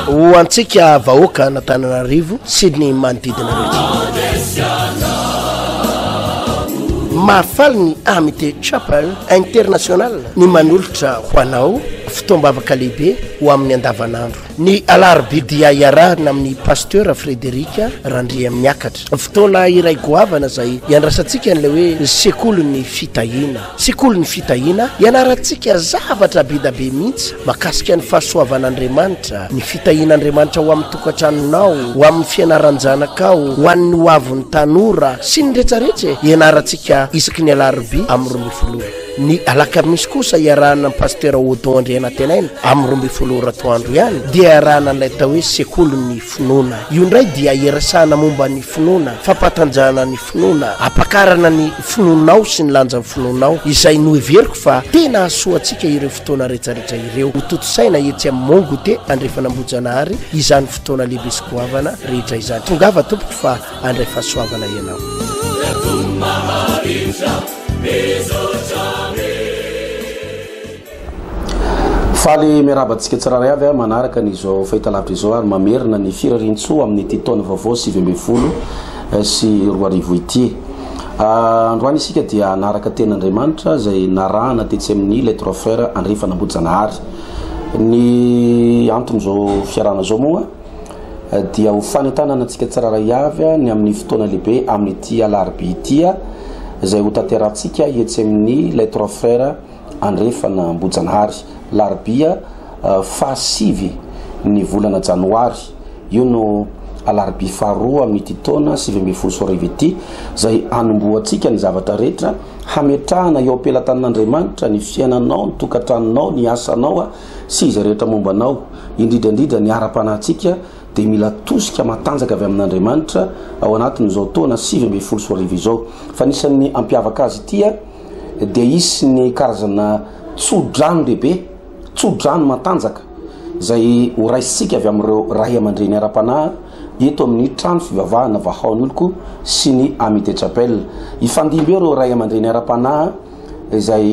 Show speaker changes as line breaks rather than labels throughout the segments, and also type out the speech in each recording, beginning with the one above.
Ho antsika vahoaka an'Antananarivo sy ny manodidina rehetra. Mahafaly ny Amite Chapel International ny manolotra ho anao fotoam-bavaka lehibe ho amin'ny andavanandro. Ny alarobia dia iarahana amin'ny Pasteur Frédéric Randriamiakatra. Fotoana iray goavana izay iandrasantsika an'ilay hoe sekolin'ny fitahiana. Sekolin'ny fitahiana, ianarantsika zavatra be da be mihitsy mahakasika ny fahasoavan'Andriamanitra, ny fitahian'Andriamanitra ho amin'ny tokantranonao, ho amin'ny fianaran-janakao, ho an'ny hoavin'ny tanora, sy ny retraretra e! Ianarantsika isaky ny alarobia amin'ny 12 ora. Ny alakamisy kosa iarahana amin'i Pasitera Odon Andrianantenaina amin'ny 12 ora atoandro ihany dia iarahana an'ilay atao hoe sekolin'ny finoana. Io indray dia iresahana momba ny finoana, fampatanjahana ny finoana, ampakarana ny finoanao sy ny lanjan'ny finoanao, izay noheveriko fa tena hahasoa antsika ireo fotoana retraretra ireo. Ho tontosaina etsy amin'ny Mont Goûter Andrefan'Ambohijanahary izany fotoana lehibe sy goavana rehetra izany. Tongava tompoko fa handray fahasoavana ianao.
Faly miarahaba antsika tsirairay avy manaraka ny izao fahitalavitra izao ary mamerina ny firariantsoa amin'ity taona vaovao 2019 ity. Ah, androany isika dia hanaraka tenin'Andriamanitra izay narahana tetsy amin'ny Les Trois Frères Andrefan'Ambohijanahary. Ny anton'izao fiarahana izao moa dia ho fanentanana antsika tsirairay avy ny amin'ny fotoana lehibe amin'ity alarobia ity izay ho tanterahantsika etsy amin'ny Les Trois Frères Andrefana Ambohijanahary, larobia fahasivy ny volana janoary. Io no alarobia faharoa amin'ity taona 2019 ity izay hanombohantsika ny zavatra rehetra hametrahana eo am-pelatanan'Andriamanitra ny fiainanao, ny tokantranonao, ny asanao sy izay rehetra momba anao, indrindra indrindra ny ara-panahintsika dia mila tosika matanjaka avy amin'Andriamanitra ao anatin'izao taona 2019 izao. Fa anisan'ny hampiavaka azy ity dia hisy ny karazana tso-drano lehibe, tso-drano matanjaka izay ho raisintsika avy amin'ireo ray aman-dreny ara-panahy eto amin'ny trano fivavahana Vahaon'oloko sy ny Amite Chapel. Hifandimby eo ireo ray aman-dreny ara-panahy izay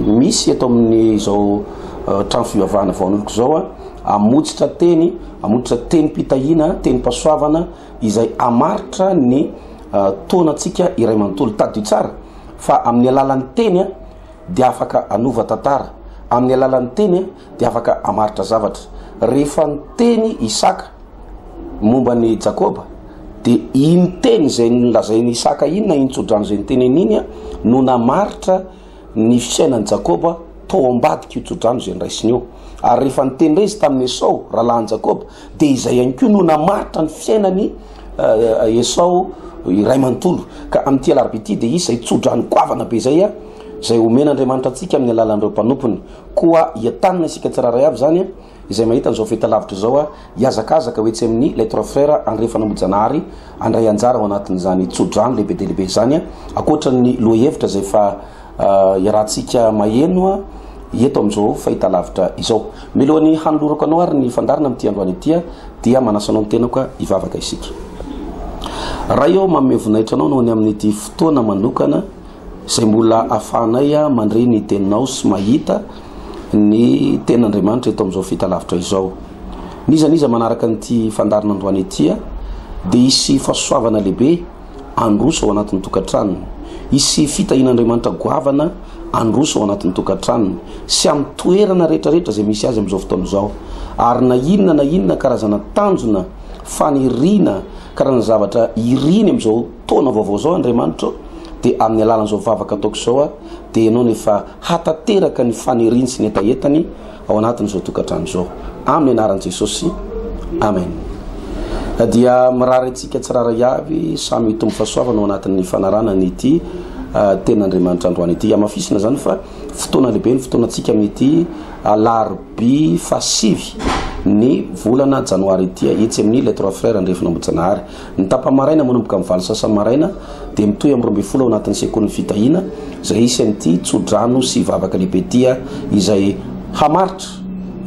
misy eto amin'izao eh, trano fivavahana Vahaon'oloko izao, hamotsitra teny, hamotsitra tenim-pitahiana, tenim-pahasoavana izay hamaritra ny taonantsika iray manontolo. Tadidio tsara fa amin'ny alalan'ny teny dia afaka hanova tantara, amin'ny alalan'ny teny dia afaka hamaritra zavatra. Rehefa niteny Isaka momba an'i Jakoba dia iny teny izay nolazain'i Isaka iny na iny tsodrano izay niteneniny iny no namaritra ny fiainan'i Jakoba tao ambadik'io tsodrano izay noraisiny io. Ary rehefa niteny indray izy tamin'i Esao, rahalahin'i Jakoba, dia izay ihany koa no namaritra ny fiainan'i Esao iray manontolo. Ka amin'ity alarobia ity dia hisy izay tsodrano goavana be izay, izay omen'Andriamanitra antsika amin'ny alalan'ireo mpanompony. Koa hientanina isika tsirairay avy izany, izay mahita an'izao fahitalavitra izao, hihazakazaka ho etsy amin'ny Les Trois Frères Andrefan'Ambohijanahary handray anjara ao anatin'izany tsodrano lehibe dia lehibe izany, ankoatra ny lohahevitra izay efa iarahantsika maheno eto amin'izao fahitalavitra izao. Mialohan'ny hanolorako anao ary ny fandaharana amin'ity androany ity dia manasa anao ny tenako hivavaka isika. Ray ô, manome voninahitra anao noho ny amin'ity fotoana manokana izay mbola ahafahanay mandre ny teninao sy mahita ny tenin'Andriamanitra eto amin'izao fahitalavitra izao. N'iza n'iza manaraka an'ity fandaharana androany ity dia hisy fahasoavana lehibe handroso ao anatin'ny tokantranony. Hisy fitahian'Andriamanitra goavana handroso ao anatin'ny tokantranony sy amin'ny toerana rehetrarehetra izay misy azy amin'izao fotoana izao. Ary na inona na inona karazana tanjona, faniriana, karazana zavatra iriny amin'izao taona vaovao izao Andriamanitra ô, dia amin'ny alalan'izao vavaka ataoko izao dia Ianao no efa hatateraka ny faniriany sy ny hetahetany ao anatin'izao tokantrano izao. Amin'ny anaran'i Jesosy. Amen. Dia mirary antsika tsirairay avy samy hitombo fahasoavana ao anatin'ny fanarahana an'ity ah, tenin'Andriamanitra androany ity. Hamafisina izany fa fotoana lehibe ny fotoanantsika amin'ity alarobia fahasivy ny volana janoary ity etsy amin'ny Les Trois Frères Andrefin'Ambohijanahary. Ny tapa-maraina manomboka amin'ny valo sasany maraina dia mitohy amin'ny 12 ao anatin'ny sekolin'ny fitahiana izay hisy an'ity tso-drano sy vavaka lehibe ity izay hamaritra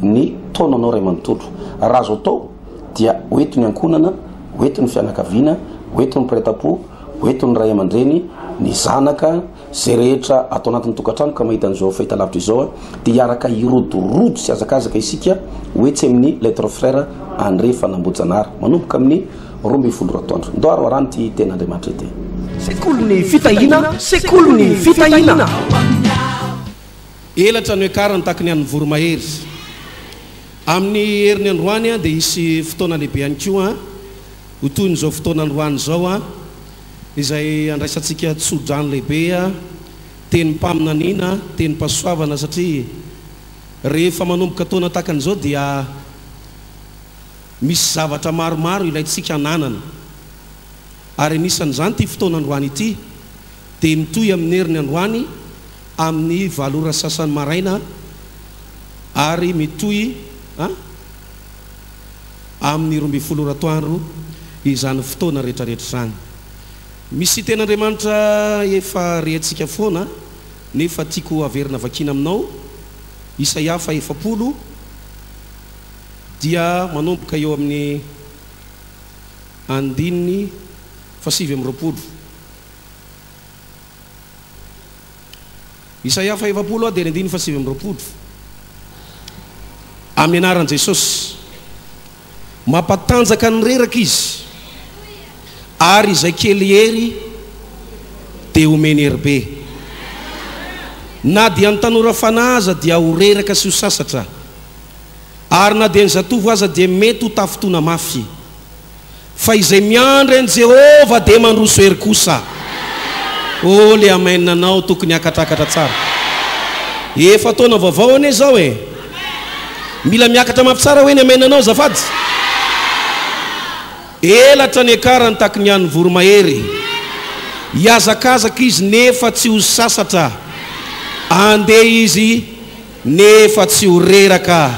ny taonanao iray manontolo. Raha azo atao dia ho eto ny ankohonana, ho eto ny fianakaviana, ho eto ny mpiray tampo, ho eto ny ray aman-dreny, ny zanaka, Izay rehetra ato anatin'ny tokantrano ka mahita an'izao fahitalavitra izao dia hiaraka hirodorodo sy hazakazaka isika ho etsy amin'ny Les Trois Frères Andrefan'Ambohijanahary manomboka amin'ny 12 ora atoandro. Ndao ary ho arahana ity tenin'Andriamanitra ity.
Sekolin'ny fitahiana, Sekolin'ny fitahiana.
Elatra no iakarany tahaka ny an'ny voromahery. Amin'ny heriny androany dia hisy fotoana lehibe ihany koa ho tohin'izao fotoana androany izao. Izay andraisantsika tso-drano lehibe, tenim-paminaniana, tenim-pahasoavana satria rehefa manomboka taona tahaka an'izao dia misy zavatra maromaro ilaintsika ananana. Ary anisan'izany ity fotoana androany ity dia mitohy amin'ny heriny androany amin'ny valo ora sasany maraina ary mitohy an! Amin'ny 12 ora atoandro izany fotoana rehetrarehetra izany. Misy tenin'Andriamanitra efa rehantsika foana nefa tiako averina vakiana aminao, Isaia faha-40 dia manomboka eo amin'ny andininy faha-29. Isaia faha-40 dia ny andininy faha-29. Amin'ny anaran'i Jesosy. Mampatanjaka ny reraka Izy, ary izay kely hery dia omeny hery be. Na dia ny tanora fanahy aza dia ho reraka sy ho sasatra, ary na dia ny zatovo aza dia mety ho tafintohina mafy. Fa izay miandry an'i Jehovah dia mandroso hery kosa. Oh le amen anao tokony hiakatrakatra tsara. Efa taona vaovao anie izao e. Mila miakatra mafy tsara hoe ny amen anao azafady. Elatra niakarany taky ny an'ny voromahery. Hihazakazaka izy nefa tsy ho sasatra. Andeha izy Nefa tsy ho reraka.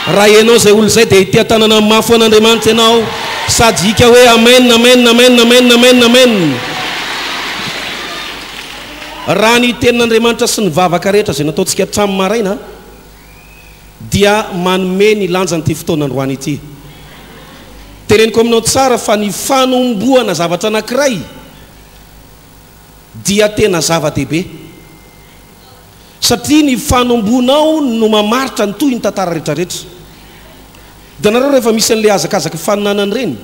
Raha ianao izay olona izay dia hitia-tanana mafy ho an'Andriamanitra ianao sady hika hoe Amen, amen, amen, amen, amen, amen. Raha ny tenin'Andriamanitra sy ny vavaka rehetra izay nataontsika hatramin'ny maraina dia manome ny lanjan'ity fotoana androany ity. Teneniko aminao tsara fa ny fanombohana zavatra anankiray dia tena zava-dehibe. Satria ny fanombonao no mamaritra ny tohin'ny tantara retraretra. Hitanareo rehefa misy an'ilay hazakazaka faninanana ireny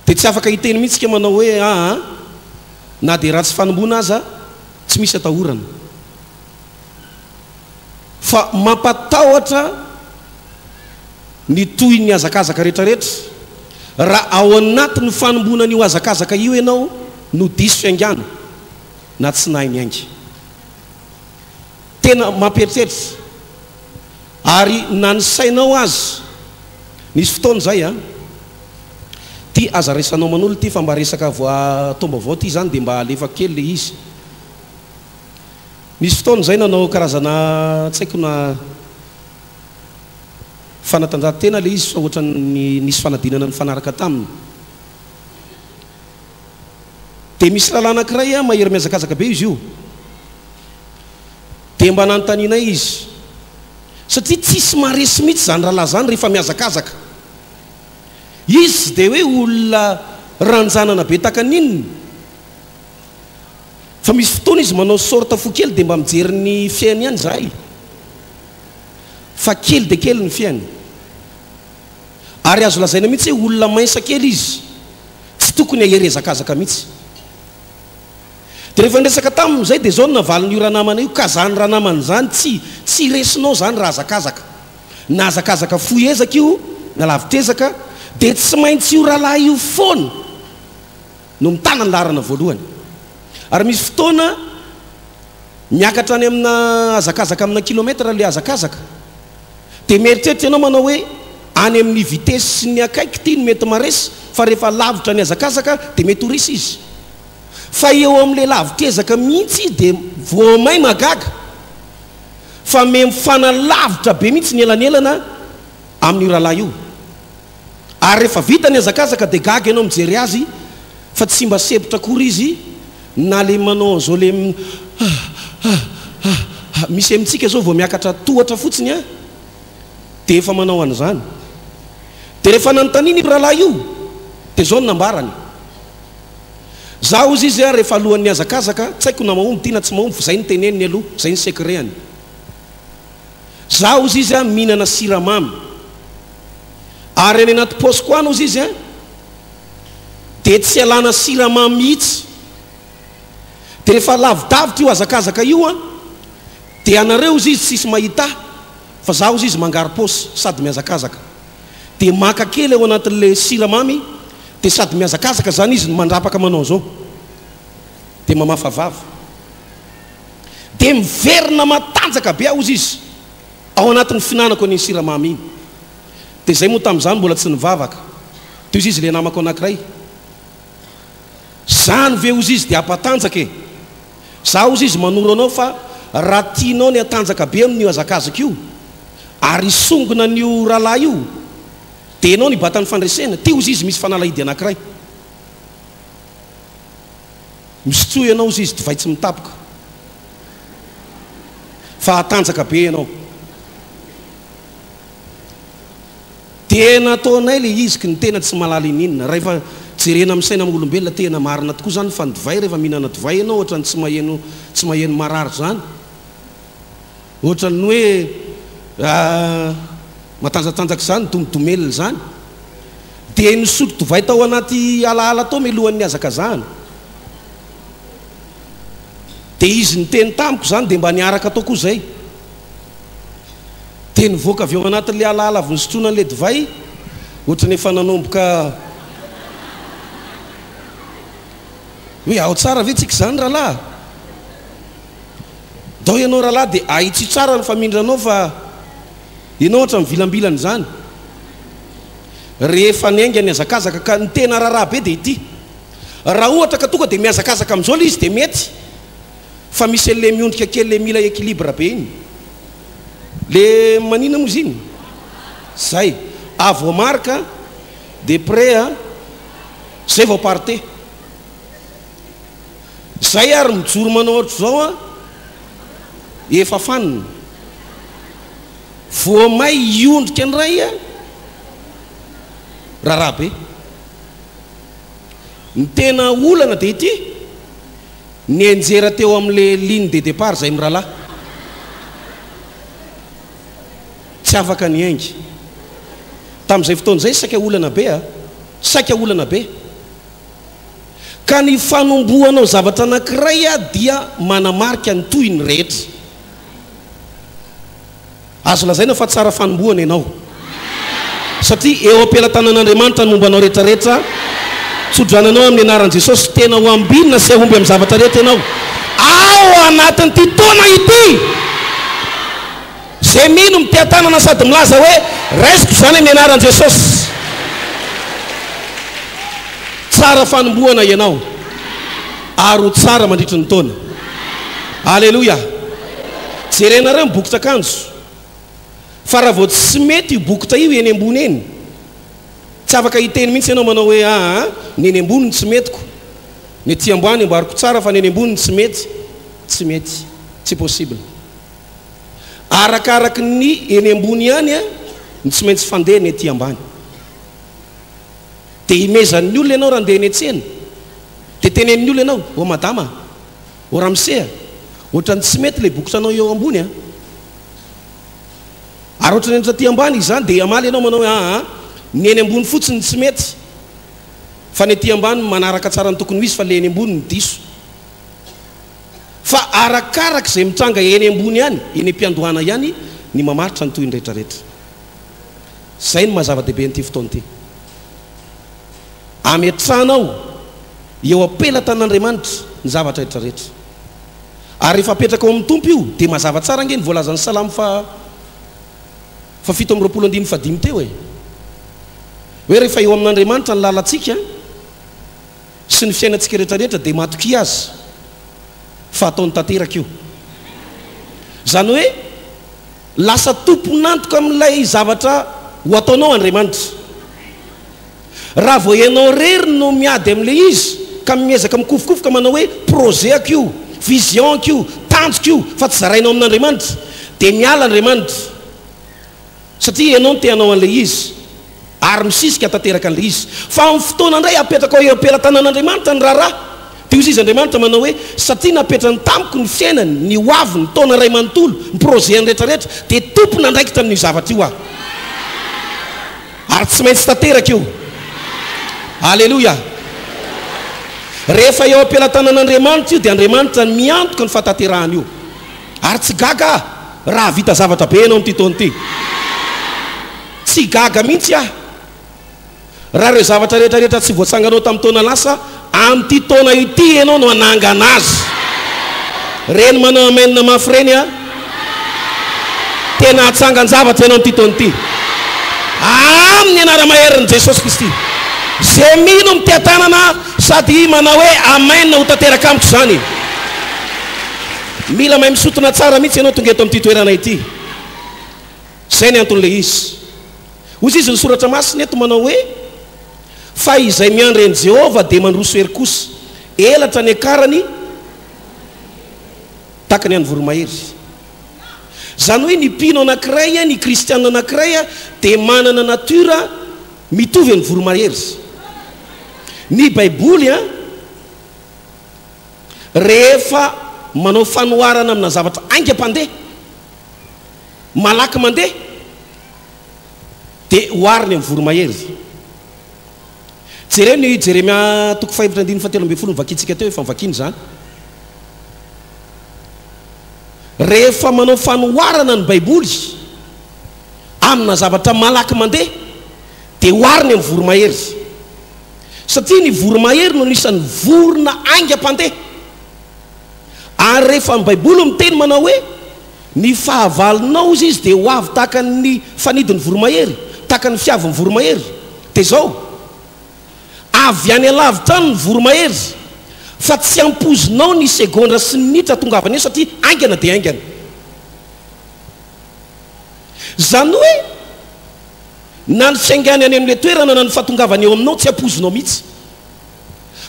dia tsy afaka hiteny mihitsy isika manao hoe aa na dia ratsy fanombona aza tsy misy atahorana. Fa mampatahotra ny tohin'ny hazakazaka retraretra raha ao anatin'ny fanombonan'io hazakazaka io ianao no diso fiaingàna. na tsy nahay niainga. Tena mampieritreritra. Ary na ny sainao aza, nisy fotoana izay an, ty aza raisanao aman'olona ity fa mba resaka voa taom-baovao ity izany dia mba alefako kely ilay izy. Nisy fotoana izay nanao karazana tsy haiko na fanatanjahantena ilay izy fa ohatran'ny nisy fanadinana nifanaraka taminy. Dia misy rahalahy anankiray mahery mihazakazaka be izy io. Dia mba nanontanianay izy. Satria tsisy maharesy mihitsy izany rahalahy izany rehefa mihazakazaka. Izy dia hoe olona ranjanana be tahaka ny inona. Fa misy fotoana izy manao sorte fo kely dia mba mijery ny fiainy ihany izahay. Fa kely dia kely ny fiainy. Ary azo lazaina mihitsy hoe olona mince kely izy. Tsy tokony hahery hazakazaka mihitsy. Dia rehefa niresaka taminy izay dia izao no navalin'io ranamana io, ka zany ranamana izany tsy tsy resinao izany raha hazakazaka. Na hazakazaka fohy ezaka io na lavitr'ezaka dia tsy maintsy io rahalahy io foana no mitana ny laharana voalohany. Ary misy fotoana miakatra any amina hazakazaka amina kilomètre ilay hazakazaka. Dia mieritreritra ianao manao hoe any amin'ny vitesse sy ny akaiky ity no mety maresy fa rehefa lavitra ny hazakazaka dia mety ho resy izy. Fa eo amin'ilay lavitr'ezaka mihitsy izy dia vao may mahagaga fa me mifanalavitra be mihitsy ny elanelana amin'io rahalahy io. Ary rehefa vita ny hazakazaka dia gaga ianao mijery azy fa tsy mba sempotra akory izy na le manao an'izao le ah ah ah ah misy amintsika zao vao miakatra tohatra fotsiny an dia efa manao an'izany. Dia rehefa nanontaniana io rahalahy io dia izao no nambarany. Za hozy izy a rehefa alohan'ny hazakazaka, tsy haiko na mahomby ity na tsy mahomby fa zay no teneniny aloha, zay ny secret-ny. Za hozy izy a mihinana siramamy. Ary any anaty paosiko any hozy izy a dia tsy alana siramamy mihitsy. Dia rehefa lavidavitra io hazakazaka io an, dia anareo hozy izy tsisy mahita ahy fa za hozy izy mangaro-paosy sady mihazakazaka. Dia maka kely ao anatin'ilay siramamy dia sady mihazakazaka zany izy no mandrapaka manao an'izao. Dia mamafa vava. Dia miverina matanjaka be aho hozy izy ao anatin'ny fihinanako an'iny siramamy iny. Dia izay moa tamin'izany mbola tsy nivavaka. Dia hozy izy ilay namako anankiray, Zany ve hozy izy dia hampatanjaka e? Za hozy izy manoro anao fa raha tianao ny hatanjaka be amin'io hazakazaka io ary hisongona an'io rahalahy io dia ianao no hibata ny fandresena. Ty hozy izy misy fanalahidy anankiray. Misotroa ianao hozy izy divay tsy mitapoka fa hatanjaka be ianao. Tena ataonay le izy ky ny tena tsy mahalala ininona. Rahefa jerena amin'ny saina maha-olombelona tena marina tokoa zany fa ny divay rehefa mihinana divay ianao ohatran'ny tsy maheno tsy maheno marary zany. Ohatran'ny hoe matanjatanjaka zany domodomelina zany. Dia nisotro divay tao anaty alaala tao mialohan'ny nihazakazahana. Dia izy niteny tamiko zany dia mba niaraka tao koa zay. Dia nivoaka avy ao anatin'ilay alaala avy nisotroana an'ilay divay, ohatran'ny efa nanomboka hoe ao tsara ve tsika izany rahalahy? Ndao ianao rahalahy dia ahitsio tsara ny famindranao fa ianao ohatra mivilambilana izany. Rehefa niainga ny hazakazaka ka ny tena raharaha be dia ity. Raha ohatra ka tonga dia mihazakazaka amin'izao ilay izy dia mety. Fa misy an'le miondrika kely le mila equilibre be iny. Le manina moa izy iny? Zay. A voamarika de près a, zay vao parte. Zay ary mijoro manao ohatr'izao a, efa fanina. Voamay hiondrika indray a, raharaha be. Ny tena olana dia ity. Nianjera teo amin'le ligne de départ zay mirahalahy. Tsy afaka niainga. Tamin'izay fotoana izay saika olana be a! Saika olana be. Ka ny fanombohanao zavatra anankiray dia manamarika ny tohiny rehetra. Azo lazaina fa tsara fanombohana ianao. Satria eo am-pelatanan'Andriamanitra ny momba anao rehetrarehetra. Tso-drano anao amin'ny anaran'i Jesosy. Tena ho ambinina sy hahomby amin'ny zavatra rehetra ianao. Ao anatin'ity taona ity! Izay mino miteha-tanana sady milaza hoe, Raisiko izany amin'ny anaran'i Jesosy. Tsara fanombohana ianao. Ary ho tsara mandritry ny taona. Aleloia! Jerenareo ny bokotr'akanjo. Fa raha vao tsy mety io bokotra io eny ambony eny, tsy afaka hiteny mihitsy ianao manao hoe aa, ny eny ambony no tsy metiko, ny aty ambany amboariko tsara fa ny eny ambony no tsy mety. Tsy mety. Tsy possible. Arakaraky ny eny ambony ihany no tsy maintsy fandeha ny aty ambany. Dia imezan'ny olona ianao raha andeha eny an-tsena. Dia tenenin'ny olona ianao, ô madama a! Ô ramose a! Ohatran'ny tsy mety ilay bokotranao eo ambony a! Ary ohatran'ny eto aty ambany izany dia hamaly ianao manao hoe aa, ny eny ambony fotsiny no tsy mety fa ny aty ambany manaraka tsara ny tokony ho izy fa ilay eny ambony no diso. Fa arakaraka izay mitranga eny ambony ihany, eny am-piandohana ihany ny mamaritra ny tohiny rehetrarehetra. Izay no maha zava-dehibe an'ity fotoana ity. Ametrahanao eo am-pelatan'Andriamanitra ny zavatra rehetra rehetra. Ary rehefa apetraka ao amin'ny Tompo io, dia mazava tsara ange ny voalazan'ny Salamo faha 27 andininy fahadimy teo e! Hoe rehefa eo amin'Andriamanitra ny lalantsika sy ny fiainantsika rehetra rehetra dia matokia Azy fa ataony tanteraka io. Izany hoe lasa tompon'antoka amin'ilay zavatra ho ataonao Andriamanitra. Raha vao ianao irery no miady amin'ilay izy ka miezaka mikofokofoka manao hoe projet-ko io, vision-ko io, tanjoko io fa tsy zarainao amin'Andriamanitra dia miala Andriamanitra satria ianao no te hanao an'ilay izy ary misisika tanteraka an'ilay izy. Fa amin'ny fotoana indray apetrakao eo am-pelatanan'Andriamanitra ny raharaha. Dia hoy izy Andriamanitra manao hoe, satria napetrany tamiko ny fiainany, ny ho aviny, ny taona iray manontolo, ny projet-ny rehetra rehetra, dia tompon'andraikitra amin'io zavatra io aho. Ary tsy maintsy tanteraka io. Aleloia! Rehefa eo am-pelatanan'Andriamanitra io, dia Andriamanitra no miantoka ny fahatanterahana io. Ary tsy gaga aho raha hahavita zavatra be ianao amin'ity taona ity. Tsy gaga mihitsy aho. Raha ireo zavatra rehetra rehetra tsy voatsanganao tamin'ny taona lasa, amin'ity taona ity ianao no hanangana azy. Reny manao amen mafy reny a! Tena hatsangan-javatra ianao amin'ity taona ity. Amin'ny anara-maherin'i Jesosy Kristy. Izay mino miteha-tanana sady manao hoe amen ho tanteraka amiko izany. Mila mahay misotona tsara mihitsy ianao tonga eto amin'ity toerana ity. Izay ny anton'ilay izy. Hoy izy ny Soratra Masina eto manao hoe, Fa izay miandry an'i Jehovah dia mandroso hery kosa, elatra niakarany tahaka ny an'ny voromahery. Izany hoe ny mpino anankiray, ny kristiana anankiray dia manana nature mitovy amin'ny voromahery. Ny Baiboly rehefa manao fanoharana amina zavatra haingam-pandeha, malaky mandeha, Dia ohariny amin'ny voromahery. Jereo ny Jeremia toko fahefatra andininy fahatelo ambin'ny folo novakintsika teo, efa novakiana izany. Rehefa manao fanoharana ny Baiboly amina zavatra malaky mandeha, dia ohariny amin'ny voromahery. Satria ny voromahery no anisan'ny vorona haingam-pandeha. Ary rehefa ny Baiboly miteny manao hoe, Ny fahavalonao, hozy izy, dia ho avy tahaka ny fanidin'ny voromahery, tahaka ny fiavin'ny voromahery. Dia izao, avy any alavitra any ny voromahery, fa tsy ampoizinao ny segondra sy ny minitra atongavany eo satria haingana dia haingana. Izany hoe, na ny fiaingany any amin'ilay toerana na ny fahatongavany eo aminao tsy ampoizinao mihitsy.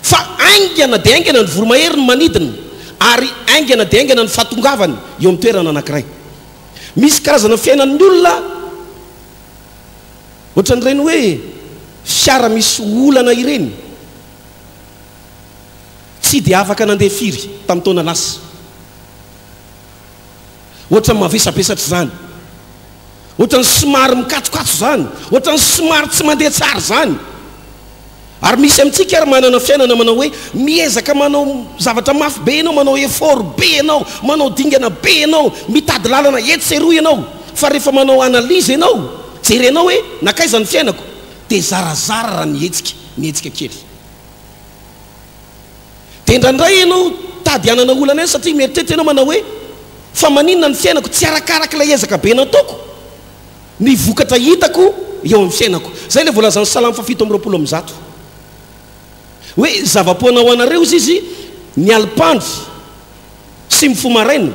Fa haingana dia haingana ny voromahery ny manidina, ary haingana dia haingana ny fahatongavany eo amin'ny toerana anankiray. Misy karazana fiainan'ny olona ohatran'ireny hoe fiara misy olana ireny, tsy dia afaka nandeha firy tamin'ny taona lasa. Ohatran'ny mavesabesatra izany. Ohatran'ny somary mikatsokatso izany. Ohatran'ny somary tsy mandeha tsara izany. Ary misy amintsika ary manana fiainana manao hoe miezaka manao zavatra mafy be ianao, manao effort be ianao, manao dingana be ianao, mitady lalana etsy sy eroa ianao. Fa rehefa manao analyse ianao, jerenao hoe nankaiza ny fiainako, dia zarazara raha nihetsika, nihetsika kely. Dia indraindray ianao tady hanana olana ihany satria mieritreritra ianao manao hoe fa maninona ny fiainako tsy arakaraka ilay ezaka be nataoko ny vokatra hitako eo amin'ny fiainako. Izay ilay voalazan'ny Salamo fahafito amby 120 hoe zava-poana ho anareo izy izy ny alim-pandry sy mifoha maraina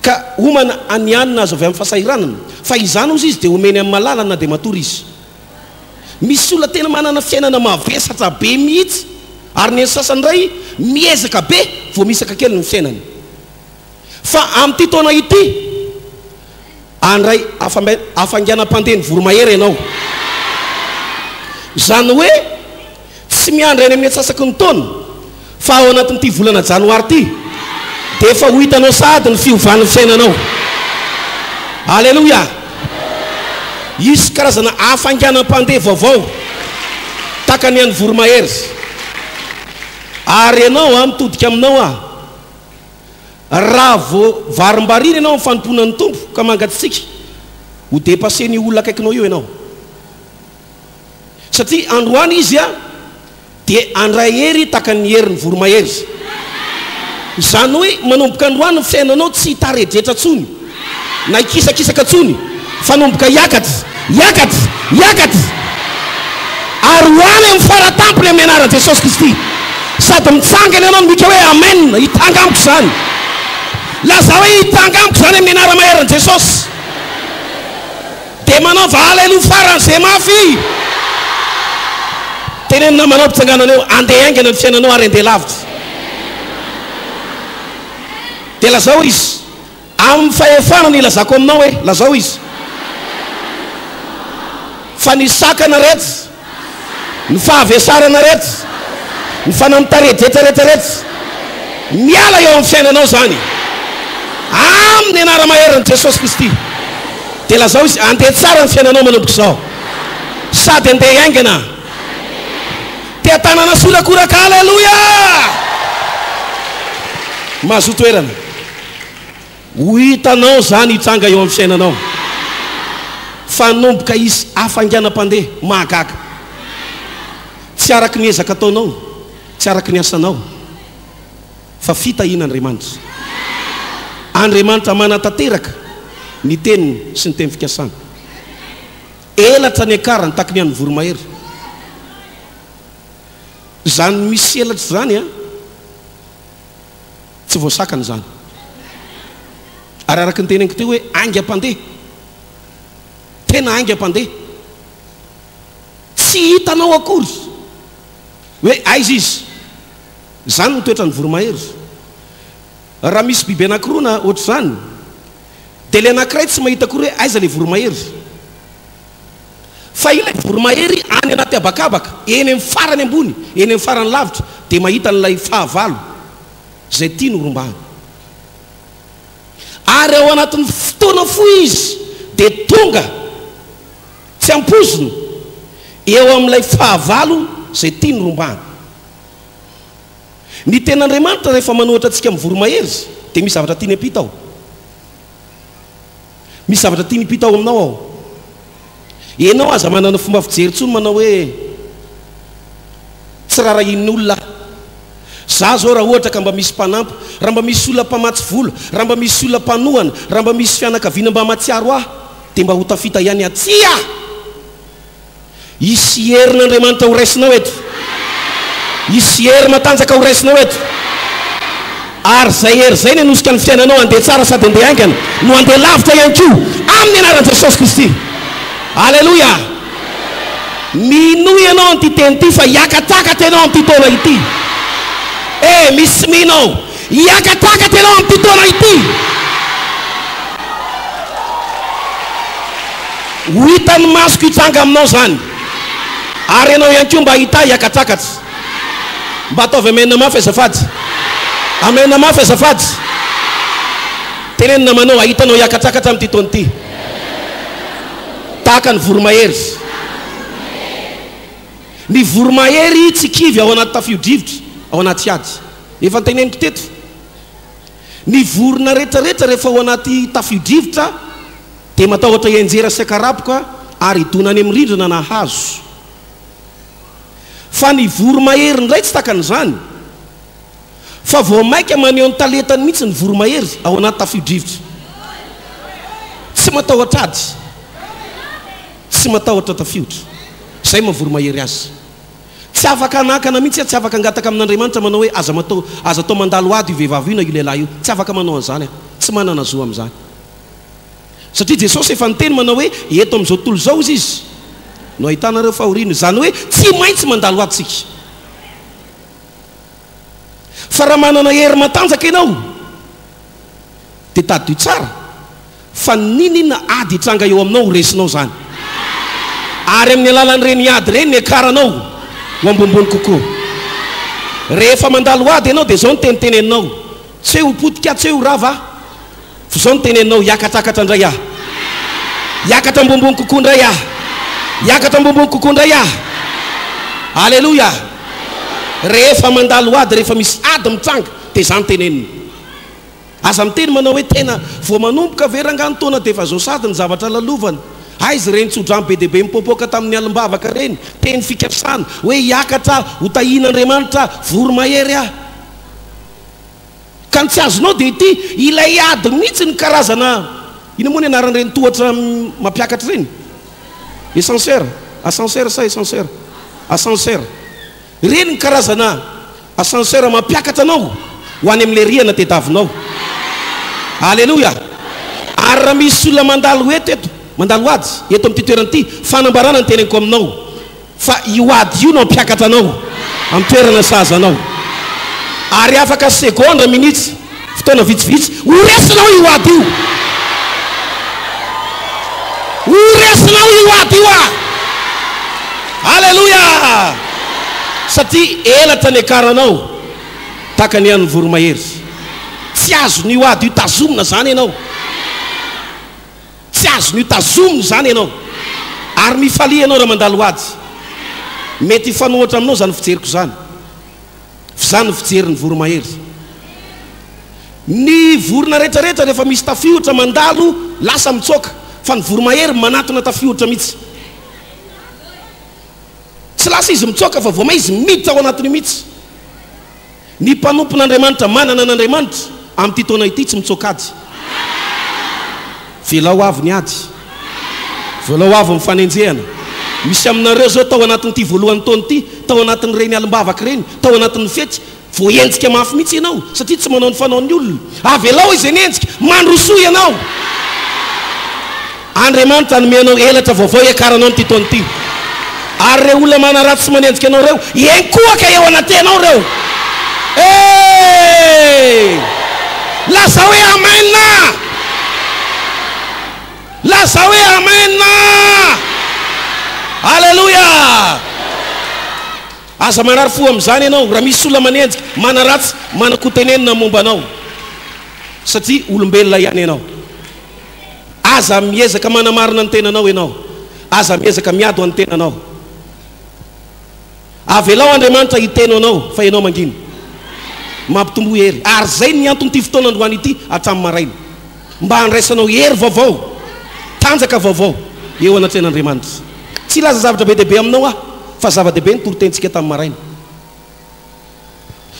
ka homana ny hanina azo avy amin'ny fahasahiranana fa izany hozy izy dia omeny amin'ny malalany na dia matory izy. Misy olona tena manana fiainana mavesatra be mihitsy ary ny an'ny sasany indray miezaka be vao misaka kely ny fiainany. Fa amin'ity taona ity, handray hafainganam-pandeha ny voromahery ianao. Izany hoe Tsy miandry any amin'ny antsasaky ny taona fa ao anatin'ity volana janoary ity dia efa ho hitanao sahady ny fiovan'ny fiainanao. Aleloia! Hisy karazana hafainganam-pandeha vaovao tahaka ny an'ny voromahery. Ary ianao an, mitodika aminao aho, raha vao varimbarina ianao amin'ny fanompoana ny Tompo ka mangatsiaka, ho depasser-n'io olona akaikinao io ianao. Satria androany izy dia handray hery tahaka ny herin'ny voromahery. Izany hoe manomboka androany ny fiainanao tsy hitaredretra intsony na hikisakisaka intsony fa hanomboka hiakatra, hiakatra, hiakatra ary ho any amin'ny faratampony amin'ny anaran'i Jesosy Kristy. Sady mitsangana ianao no mika hoe Amen, hitanga amiko izany. Lazao hoe hitanga amiko izany amin'ny anara-maherin'i Jesosy. Dia manaova aleloa faran'izay mafy. Teneno namanao mpitsanganana eo, andeha haingana ny fiainanao ary andeha lavitra. Dia lazao izy, amin'ny fahefana no ilazako aminao hoe, lazao izy, fa ny sakana rehetra, ny fahavesarana rehetra, Ny fanahy mitaredretra rehetra rehetra, miala eo amin'ny fiainanao izany. Amin'ny anara-maherin'i Jesosy Kristy. Dia lazao izy, handeha tsara ny fiainanao manomboka izao. Sady handeha haingana. Te-hatanana sy horakoraka, Aleloia! Mahazoa toerana. Ho hitanao izany hitranga eo amin'ny fiainanao. Fa hanomboka hisy hafainganam-pandeha mahagaga. Tsy araka ny ezaka ataonao, tsy araka ny asanao, fa fitahian'Andriamanitra. Andriamanitra manatanteraka ny teniny sy ny teny fikasany. Elatra niakarany taky ny an'ny voromahery. Izany misy elatra izany an! Tsy voasakana izany. Ary araka ny teneniko teo hoe haingam-pandeha. Tena haingam-pandeha. Tsy hitanao akory hoe aiza izy. Izany no toetran'ny voromahery. Raha misy biby anankiroa na ohatr'izany, dia ilay anankiray tsy mahita akory hoe aiza ilay voromahery. Fa ilay voromahery any anaty habakabaka, eny amin'ny farany ambony, eny amin'ny farany lavitra, dia mahita an'ilay fahavalo izay tiany horombahana. Ary ao anatin'ny fotoana fohy izy dia tonga, tsy ampoizina, eo amin'ilay fahavalo izay tiany rombahana. Ny Tenin'Andriamanitra rehefa manohatra antsika amin'ny voromahery dia misy zavatra tiany hampita ao. Misy zavatra tiany himpita ao aminao ao. Ianao aza manana fomba fijery intsony manao hoe tsy rarahian'ny olona aho. Za zao raha ohatra ka mba misy mpanampy, raha mba misy olona mpamatsy vola, raha mba misy olona mpanohana, raha mba misy fianakaviana mba mahatsiaro ahy dia mba ho tafita ihany aho. Tsia! Hisy herin'Andriamanitra ho raisinao eto. Hisy hery matanjaka ho raisinao eto. Ary izay hery izay ny hanosika ny fiainanao handeha tsara sady handeha haingana, no handeha lavitra ihany koa, amin'ny anaran'i Jesosy Kristy. Aleloia! Minoa ianao an'ity teny ity fa hiakatakatra ianao amin'ity taona ity. Eh, misy tsy mino ao. Hiakatakatra ianao amin'ity taona ity. Ho hitan'ny masoko hitranga aminao izany. Ary ianao ihany koa mba hahita ahy hiakatsakatra. Mba ataovy amen mafy azafady. Amen mafy azafady. Teneno ny namanao hahita anao hiakatsakatra amin'ity taona ity. Tahaka ny voromahery. Ny voromahery tsy kivy ao anaty tafio-drivotra, ao anaty ady. Efa noteneniko teto. Ny vorona rehetrarehetra rehefa ao anaty tafio-drivotra dia matahotra hianjera sy hakarapoka ary hidona any amin'ny rindrina na hazo. Fa ny voromahery indray tsy takan'izany. Fa vao mainka maneho ny talentany mihitsy ny voromahery ao anaty tafio-drivotra. Tsy matahotra ady. Tsy matahotra tafiotra. Izay maha voromahery azy. Tsy afaka hanakana mihitsy aho, tsy afaka hangataka amin'Andriamanitra manao hoe aza matao, aza atao mandalo ady io vehivavy io na io lehilahy io. Tsy afaka manao an'izany aho. Tsy manana zo amin'izany. Satria Jesosy efa niteny manao hoe eto amin'izao tontolo izao izy izy no ahitanareo fahoriana. Izany hoe tsy maintsy mandalo ady isika. Fa raha manana hery matanjaka ianao dia tadidio tsara fa n'inon'inona ady hitranga eo aminao ho resinao izany. Ary amin'ny alalan'ireny ady ireny ny hiakaranao ho ambonimbony kokoa. Rehefa mandalo ady ianao dia izao no teny teneninao, tsy hoe ho potika aho, tsy hoe ho rava aho, fa izao no teneninao, hiakatrakatra indray aho. Hiakatra ambonimbony kokoa indray aho. Hiakatra ambonimbony kokoa indray aho. Aleloia! Rehefa mandalo ady, rehefa misy ady mitranga dia izany tenenina. Aza miteny manao hoe tena vao manomboka ve rangaha ny taona dia efa zao sady ny zavatra lalovana. Aiza ireny tsodrano be dia be mipoapoaka tamin'ny alim-bavaka ireny, teny fikasana, hoe hiakatra aho, ho tahian'Andriamanitra aho, voromahery aho. Ka ny tsy azonao dia ity, ilay ady mihitsy ny karazana, inona moa ny anaran'ireny tohatra mampiakatra ireny? Escenseur, ascenseur sa escenseur? Ascenseur. Ireny ny karazana ascenseur mampiakatra anao ho any amin'ilay rihana tediavinao. Aleloia! Ary raha misy olona mandalo eto eto, mandalo ady eto amin'ity toerana ity, fanambarana ny teneniko aminao fa io ady io no hampiakatra anao amin'ny toerana sahaza anao. Ary afaka segondra, minitra, fotoana vitsivitsy, ho resinao io ady io. Ho resinao io ady io ah! Aleloia! Satria elatra niakaranao tahaka ny an'ny voromahery. Tsy azon'io ady io tazomina izany ianao. Tsy azon'io tazomina izany ianao. Ary mifalia ianao raha mandalo ady. Mety hifanohitra aminao izany fijeriko izany. F'izany ny fijerin'ny voromahery. Ny vorona rehetra rehetra rehefa misy tafiotra mandalo lasa mitsoaka fa ny voromahery manatona tafiotra mihitsy. Tsy lasa izy mitsoaka fa vao may izy miditra ao anatin'io mihitsy. Ny mpanompon'Andriamanitra manana an'Andriamanitra amin'ity taona ity tsy mitsoaka ady. Velao avy ny ady. Velao avy ny fanenjehana. Misy aminareo izao tao anatin'ity voalohan'ny taona ity, tao anatin'ireny alim-bavaka ireny, tao anatin'ny fety, voahenjika mafy mihitsy ianao satria tsy manao ny fanaon'ny olona. Avelao izay nenjika, mandrosoa ianao. Andriamanitra hanome anao elatra vaovao hiakaranao amin'ity taona ity. Ary ireo olona manaratsy sy manenjika anao ireo, hiankohoka eo anatenao ireo. Hey! Lazao hoe Amen! Lazao hoe Amen! Aleloia! Aza marary fo amin'izany ianao raha misy olona manenjika, manaratsy, manan-kotenenina momba anao. Satria olombelona ihany ianao. Aza miezaka manamarina ny tenanao ianao. Aza miezaka miady ho an'ny tenanao. Avelao Andriamanitra hiteny ho anao fa ianao mangina. Mampitomboa hery. Ary izay ny anton'ity fotoana androany ity hatramin'ny maraina. Mba handraisanao hery vaovao, tanjaka vaovao eo anatrehan'Andriamanitra. Tsy hilaza zavatra be dia be aminao aho fa zava-dehibe ny toritenintsika tamin'ny maraina.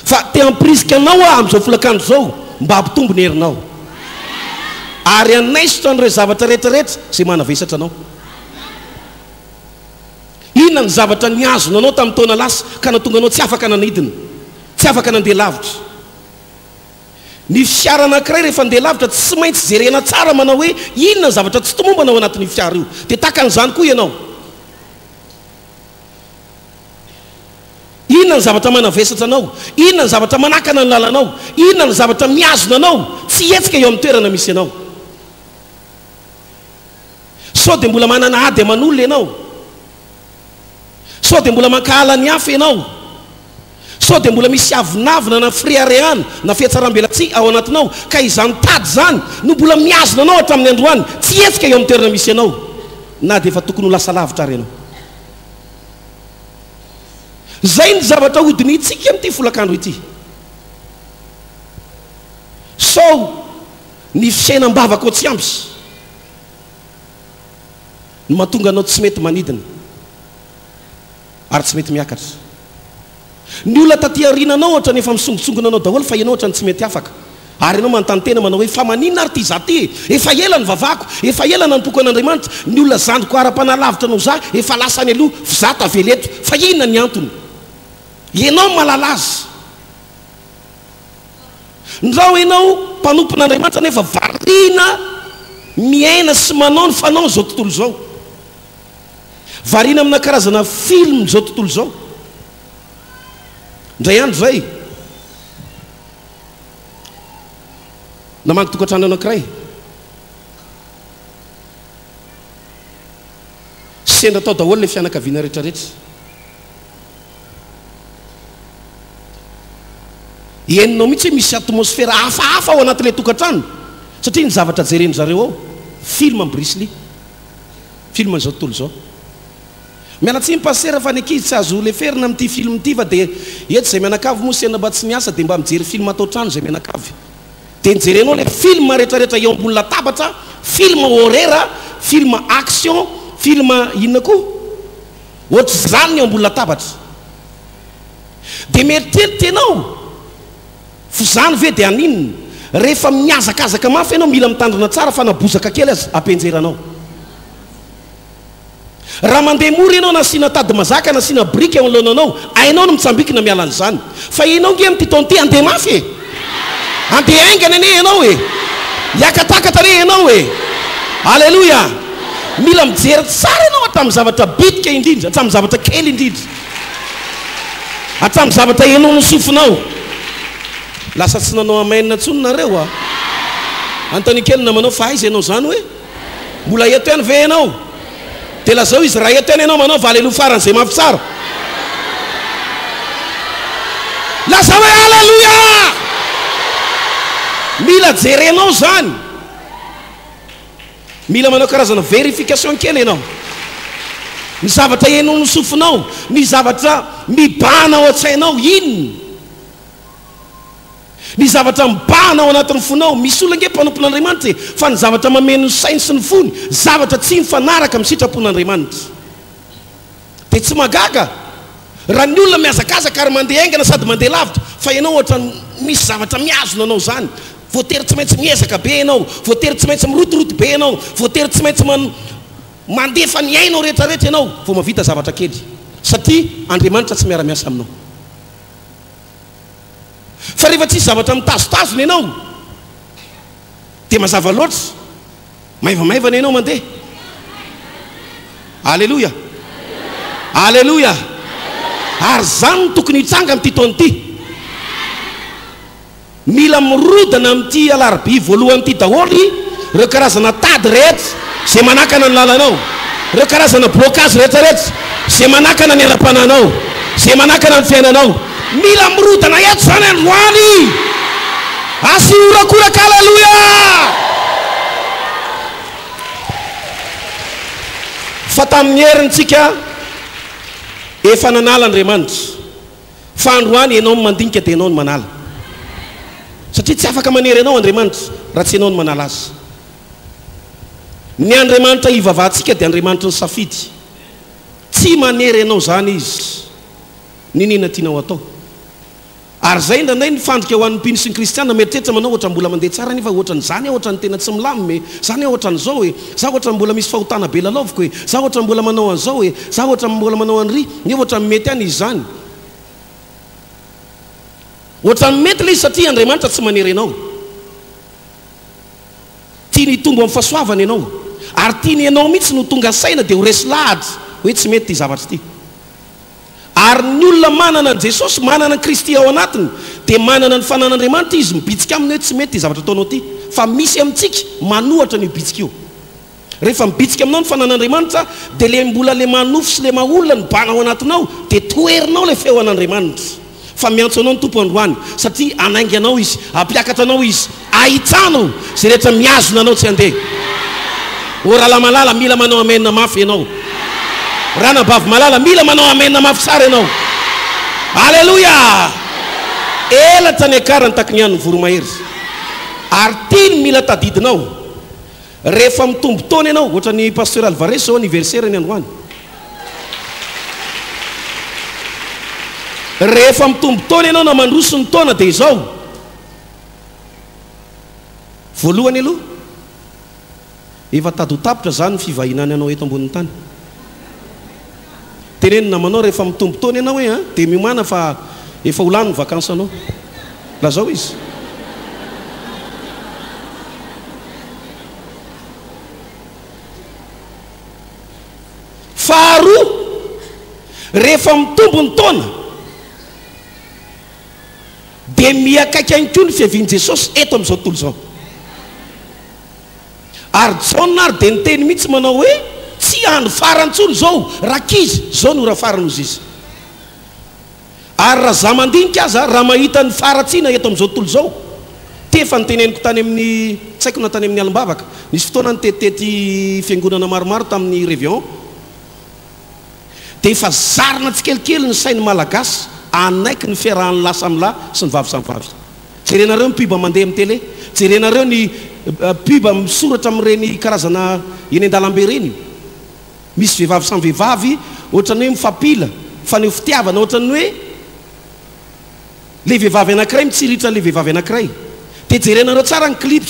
Fa te hampirisika anao aho amin'izao folakandro izao mba hampitombo ny herinao. Ary hanaisotra an'ireo zavatra rehetra rehetra izay manavesatra anao. Inona ny zavatra nihazona anao tamin'ny taona lasa ka nahatonga anao tsy afaka nanidina, tsy afaka nandeha lavitra? Ny fiara anankiray rehefa handeha lavitra tsy maintsy jerena tsara manao hoe inona ny zavatra tsy tomombana ao anatin'io fiara io. Dia tahaka an'izany koa ianao. Inona ny zavatra manavesatra anao? Inona ny zavatra manakana ny lalanao? Inona ny zavatra mihazona anao tsy hihetsika eo amin'ny toerana misy anao? Sao dia mbola manana ady aman'olona ianao? Sao dia mbola mankahala ny hafa ianao? Sao dia mbola misy avonavona na fireharehana na fihatsaram-belatsihy ao anatinao ka izany tady izany no mbola mihazona anao hatramin'ny androany tsy hihetsika eo amin'ny toerana misy anao na dia efa tokony ho lasa lavitra ary ianao? Izay ny zavatra hodinihintsika amin'ity folakandro ity. Sao ny fiainam-bavakao tsy ampy no mahatonga anao tsy mety manidina ary tsy mety miakatra. Ny olona taty aoriananao ohatran'ny efa misongotsongona anao daholo fa ianao ohatran'ny tsy mety afaka. Ary ianao manontany tena manao hoe fa maninona ary ity izaho ity e? Efa ela nivavahako, efa ela nanompoako an'Andriamanitra, ny olona zandriko ara-panahy lavitra noho izaho efa lasa any aloha f'izaho tavela eto. Fa inona ny antony? Ianao no mahalala azy. Ndrao ianao mpanompon'Andriamanitra nefa variana miaina sy manao ny fanaon'izao tontolo izao. Variana amina karazana film izao tontolo izao. Indray andro izay, namangy tokantrano anankiray. Sendra tao daholo ilay fianakaviana rehetrarehetra. Henonao mihitsy hoe misy atmosfera hafahafa ao anatin'ilay tokantrano satria ny zavatra jeren-dry zareo ao, film Bruce Lee. Film an'izao tontolo izao. Miala tsiny Pasitera fa ny ankizy tsy azo leferina amin'ity film ity fa dia eto izay mianakavy moa sendra mba tsy miasa dia mba mijery film ato an-trano izay mianakavy. Dia nijerenao ilay film retraretra eo ambony latabatra, film horreur, film action, film inona koa? Ohatr'izany ny eo ambony latabatra. Dia mieritreritra ianao f'izany ve dia haninona? Rehefa mihazakazaka mafy ianao mila mitandrina tsara fa na bozaka kely aza ampianjeranao. Raha mandeha mora ianao na asiana tady mazaka na asiana biriky eo anoloananao, hainao ny mitsambikina miala an'izany. Fa ianao nge amin'ity taona ity handeha mafy e! Handeha haingana anie ianao e! Hiakatakatra anie ianao e! Aleloia! Mila mijery tsara ianao hatramin'ny zavatra bitika indrindra, hatramin'ny zavatra kely indrindra, hatramin'ny zavatra henoin'ny sofinao. Lasa tsy nanao amen intsony nareo a! Anontanio kely ny namanao fa aiza ianao izany hoe? Mbola eto ihany ve ianao? Dia lazao izy raha eto ihany ianao manaova aleloha faran'izay mafy tsara. Lazao hoe Aleloia! Mila jerenao izany. Mila manao karazana verification kely ianao. Ny zavatra henon'ny sofinao, ny zavatra mibahana ao an-tsainao, inona? Ny zavatra mibahana ao anatin'ny fonao. Misy olona ange mpanompon'Andriamanitra e, fa ny zavatra mameno ny sainy sy ny fony, zavatra tsy mifanaraka amin'ny sitrapon'Andriamanitra. Dia tsy mahagaga raha ny olona mihazakazaka ary mandeha haingana sady mandeha lavitra, fa ianao ohatran'ny misy zavatra mihazona anao izany. Voatery tsy maintsy miezaka be ianao, voatery tsy maintsy mirotoroto be ianao, voatery tsy maintsy man mandefa ny ainao rehetrarehetra ianao vao mahavita zavatra kely. Satria Andriamanitra tsy miara-miasa aminao. Fa rehefa tsisy zavatra mitazotazona ianao dia mazava loatra, maivamaivana ianao mandeha. Aleloia! Aleloia! Ary izany no tokony hitranga amin'ity taona ity. Mila mirodana amin'ity alarobia voalohany ity daholo ireo karazana tady rehetra izay manakana ny lalanao, ireo karazana blocage rehetra rehetra izay manakana ny ara-panahinao, izay manakana ny fiainanao. Mila mirodana eto izany androany! Asio horakoraka Aleloia! Fa tamin'ny heriny tsika efa nanala Andriamanitra. Fa androany ianao no mandinika dia ianao no manala. Satria tsy afaka manery anao Andriamanitra raha tsy ianao no manala Azy. Ny Andriamanitra ivavahantsika dia Andriamanitry ny safidy. Tsy manery anao izany Izy. N'inona tianao atao. Ary izay indraindray ny fandrika ho an'ny mpino sy ny kristiana, mieritreritra manao ohatran'ny mbola mandeha tsara nefa ohatran'izany aho ohatran'ny tena tsy milamina e, zany aho ohatran'izao e, za ohatran'ny mbola misy fahotana be lalaoviko e, za ohatran'ny mbola manao an'izao e, za ohatran'ny mbola manao an'ry, nefa ohatran'ny mety ihany izy izany. Ohatran'ny mety ilay izy satria Andriamanitra tsy manery anao. Tiany hitombo amin'ny fahasoavana ianao. Ary tiany ianao mihitsy no tonga saina dia ho resy lahatra hoe tsy mety ity zavatra ity. Ary ny olona manana an'i Jesosy, manana an'i Kristy ao anatiny, dia manana ny fanan'Andriamanitra izy, mibitsika aminy hoe tsy mety ity zavatra ataonao ity. Fa misy amintsika manohatra an'io bitsika io. Rehefa mibitsika aminao ny fanan'Andriamanitra, dia le mbola le maha nofo sy le maha olona no bana ao anatinao, dia toherinao ilay feo an'Andriamanitra. Fa miantso anao ny Tompo androany, satria hanainga anao Izy, hampiakatra anao Izy, ahitrano izay rehetra mihazona anao tsy handeha. O rahalahy malala, mila manao amen mafy ianao. Ranabavy malala, mila manao amen mafy tsara ianao. Aleloia! Elatra niakarany taky ny an'ny voromahery. Ary ity no mila tadidinao. Rehefa mitombo taona ianao, ohatran'i Pasteur Alvarez izao anniversaire-ny androany. Rehefa mitombo taona ianao na mandroso ny taona dia izao. Voalohany aloha, efa tady ho tapitra izany ny fivahinany anao eto ambonin'ny tany. Teneno ny namanao rehefa mitombo taona ianao hoe an, dia miomàna fa efa ho lany ny vacances-nao. Lazao izy. Faharoa, rehefa mitombo ny taona dia miha-akaiky ihany koa ny fiavian'i Jesosy eto amin'izao tontolo izao. Ary Jaona ary dia niteny mihitsy manao hoe, Tsy andro farany intsony izao, rankizy, izao no ora farany hozy izy. Ary raha za mandinika aza, raha mahita ny faharatsiana eto amin'izao tontolo izao, ty efa noteneniko tany amin'ny, tsy haiko na tany amin'ny alim-bavaka, nisy fotoana nitetitety fiangonana maromaro tamin'ny Réveillon, dia efa zarina tsikelikely ny sain'ny Malagasy hanaiky ny fiarahan'ny lahy samy lahy sy ny vavy samy vavy. Jerenareo ny pub mandeha amin'ny télé, jerenareo ny pub misoratra amin'ireny karazana eny an-dalambe ireny. Misy vehivavy samy vehivavy ohatran'ny hoe mifampila, mifaneho fitiavana, ohatran'ny hoe le vehivavy anankiray mitsiritra an'le vehivavy anankiray. Dia jerenareo tsara ny clip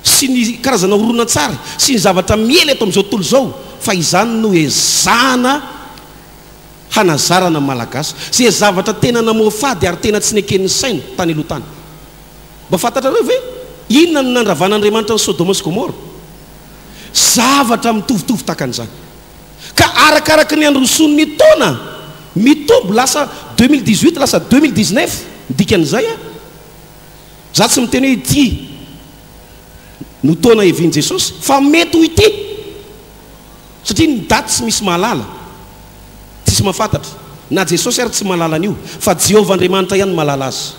sy ny karazana horonantsary sy ny zavatra miely eto amin'izao tontolo izao fa izany no ezahana hanazarana ny Malagasy. Izay zavatra tena namoafady ary tena tsy neken'ny saina tany aloha tany. Mba fantatrareo ve inona no nandravan'Andriamanitra an'i Sodoma sy Gomora? Zavatra mitovitovy tahaka an'izany. Ka arakaraky ny androsoan'ny taona, mitombo lasa 2018 lasa 2019, ny dikan'izay an, za tsy miteny hoe ity no taona hevian'i Jesosy fa mety ho ity, satria ny daty tsy misy mahalala, tsisy mahafantatra. Na Jesosy ary tsy mahalala an'io, fa Jehovah Andriamanitra ihany no mahalala azy.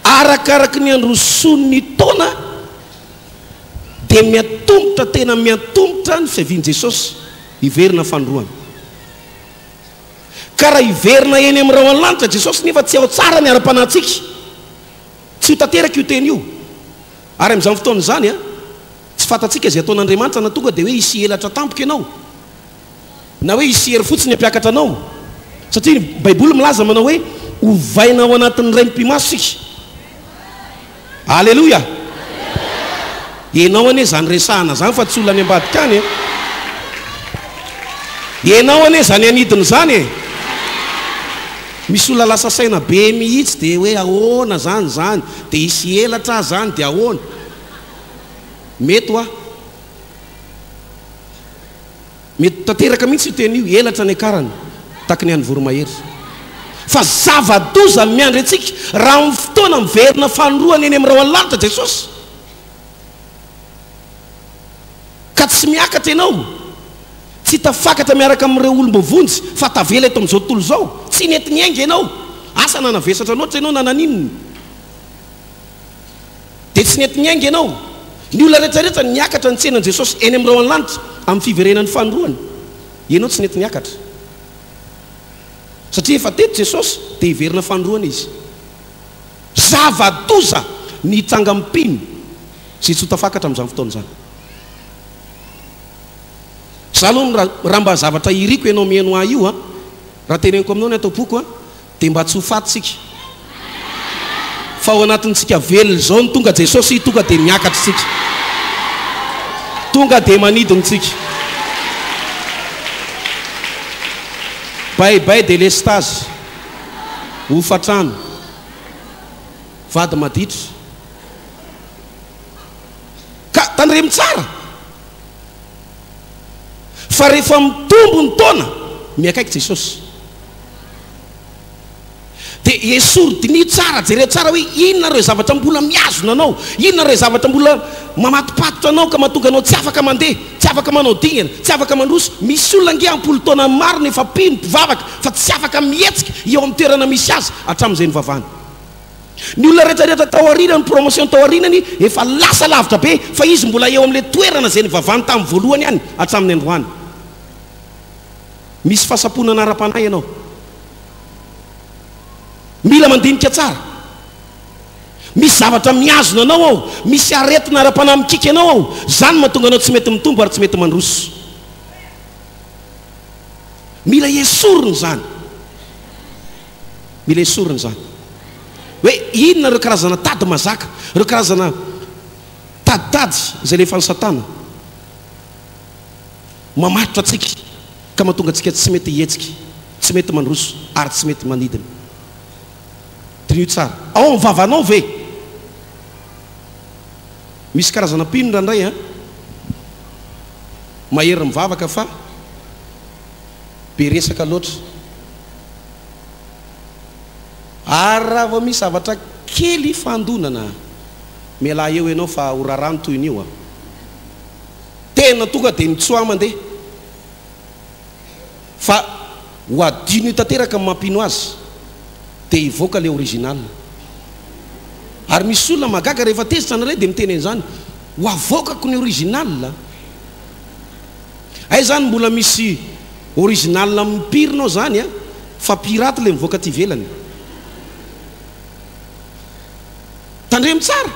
Arakaraky ny androsoan'ny taona dia miantomotra tena miantomotra ny fiavian'i Jesosy hiverina fanindroany. Ka raha hiverina eny amin'ny rahona lanitra Jesosy nefa tsy ao tsara ny ara-panahintsika, tsy ho tanteraka io teny io. Ary amin'izany fotoana izany, tsy fantatsika izay ataon'Andriamanitra na tonga dia hoe hisy elatra tampoka ianao. Na hoe hisy hery fotsiny hampiakatra anao. Satria ny Baiboly milaza manao hoe ovaina ao anatin'ny iray mipi-maso isika. Aleloia! Ianao anie izany resahana izany fa tsy olona any ambadika any e. Ianao anie izany anidina izany e. Misy olona lasa saina be mihitsy dia hoe ahoana izany izany, dia hisy elatra aho izany dia ahoana. Mety hoa. Mety tanteraka mihitsy io teny io, elatra niakarana, tahaka ny an'ny voromahery. Fa zava-doza ny miandry antsika raha amin'ny fotoana miverina fanorohana eny amin'ny rahona lanitra Jesosy. Ka tsy miakatra ianao, tsy tafakatra miaraka amin'ireo olom-boavonjy fa tavela eto amin'izao tontolo izao. Tsy nety niainga ianao. Asa na navesatra loatra ianao na naninona. Dia tsy nety niainga ianao. Ny olona rehetra rehetra niakatra nitsena an'i Jesosy eny amin'ny rahon'ny lanitra amin'ny fiverenany fanindroany. Ianao tsy nety niakatra. Satria efa teto Jesosy dia hiverina fanindroany Izy. Zava-doza ny hitranga amin'ny mpino izay tsy ho tafakatra amin'izany fotoana izany. Izaho aloha raha mba zavatra iriko ianao mihaino ahy io an, raha teneniko aminao ny ato am-poko an, Dia mba tsy ho faty tsika. Fa ao anatintsika velona izao no tonga Jesosy tonga dia miakatra tsika. Tonga dia manidina tsika. Bye bye delestazy. Hofatrano. Vady maditra. Ka tandremo tsara. Fa rehefa mitombo ny taona, miakaiky Jesosy. Dia esory, diniho tsara, jereo tsara hoe inona ireo zavatra mbola mihazona anao, inona ireo zavatra mbola mamatopatotra anao ka mahatonga anao tsy afaka mandeha, tsy afaka manao dingana, tsy afaka mandroso. Misy olona ange am-polo taona maro no efa mpino, mpivavaka, fa tsy afaka mihetsika eo amin'ny toerana misy azy hatramin'izay nivavahany. Ny olona rehetra rehetra tao aoriana, ny promotion tao aorianany efa lasa lavitra be fa izy mbola eo amin'ilay toerana izay nivavahany tamin'ny voalohany ihany hatramin'ny androany. Misy fahasamponana ara-panahy ianao. Mila mandinika tsara. Misy zavatra mihazona anao ao, misy aretina ara-panahy mikiky anao ao, izany no mahatonga anao tsy mety mitombo ary tsy mety mandroso. Mila esorina izany. Mila esorina izany. Hoe inona ireo karazana tady mazaka, ireo karazana taditady izay alefan'i Satana mamatotra antsika ka mahatonga antsika tsy mety hihetsika, tsy mety mandroso ary tsy mety manidina. Diniho tsara. Ao amin'ny vavanao ve? Misy karazana mpino indraindray an, mahery mivavaka fa be resaka loatra. Ary raha vao misy zavatra kely ifandonana, mialà eo ianao fa ho raharaha ny tohin'io an. Tena tonga dia mitsoaha mandeha. Fa ho adino io tanteraka ny mampino azy dia hivoaka le original. Ary misy olona mahagaga rehefa tezitra nareo dia miteny an'izany, ho avoakako ny original a! Hay zany mbola misy original mipirina ao zany a, fa pirate le mivoaka aty ivelany. Tandremo tsara.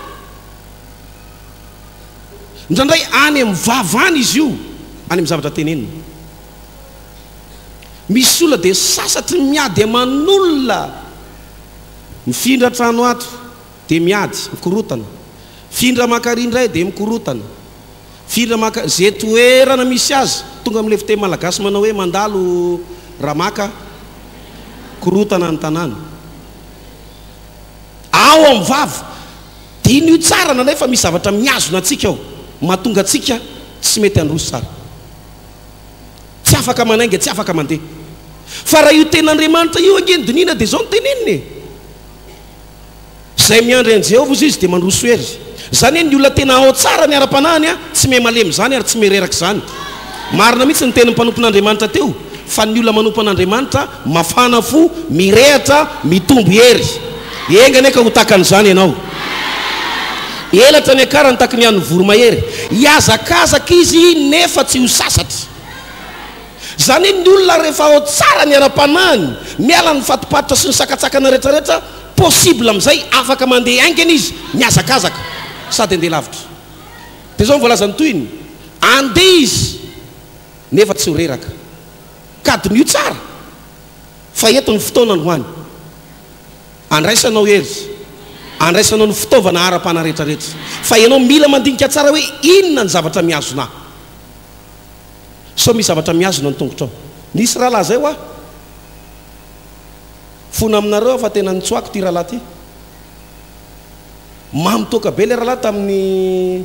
Indraindray any amin'ny vava any izy io, any amin'ny zavatra tenenina. Misy olona dia sasatry ny miady aman'olona. Mifindra trano ato dia miady, mikorotana. Mifindra maka ary indray dia mikorotana. Mifindra maka, ze toerana misy azy, tonga amin'ilay fiteny malagasy manao hoe mandalo raha maka korotana ny tanàna. Ao amin'ny vava. Diniho tsara nanay fa misy zavatra mihazona antsika ao, mahatonga antsika tsy mety handroso tsara. Tsy afaka manainga, tsy afaka mandeha. Fa raha io tenin'Andriamanitra io ange no dinihina dia izao no teneniny e! Izay miandry an'i Jehovah hozy izy dia mandroso hery. Izany hoe ny olona tena ao tsara ny ara-panahiny tsy miha malemy izany ary tsy miha reraka izany. Marina mihitsy ny tenin'ny mpanompon'Andriamanitra teo. Fa ny olona manompo an'Andriamanitra, mafana fo, mirehatra, mitombo hery. Enga anie ka ho takan'izany ianao. Elatra niakarany taky ny an'ny voromahery. Hihazakazaka izy nefa tsy ho sasatra. Izany hoe ny olona rehefa ao tsara ny ara-panahiny, miala ny fatipatitra sy ny sakatsakana rehetrarehetra, possible amin'izay afaka mandeha haingana izy, mihazakazaka sady handeha lavitra. Dia izao no voalazan'ny tohiny, Andeha izy nefa tsy ho reraka. Ka diniho tsara fa eto ny fotoana no hany andraisanao hery, andraisanao ny fitaovana ara-panahy rehetrarehetra. Fa ianao mila mandinika tsara hoe inona ny zavatra mihazona ahy. Sao misy zavatra mihazona ny tongotrao. Nisy rahalahy izay hoa. Fona aminareo aho fa tena nitsoako ity rahalahy ity. Mamo toaka be ilay rahalahy tamin'ny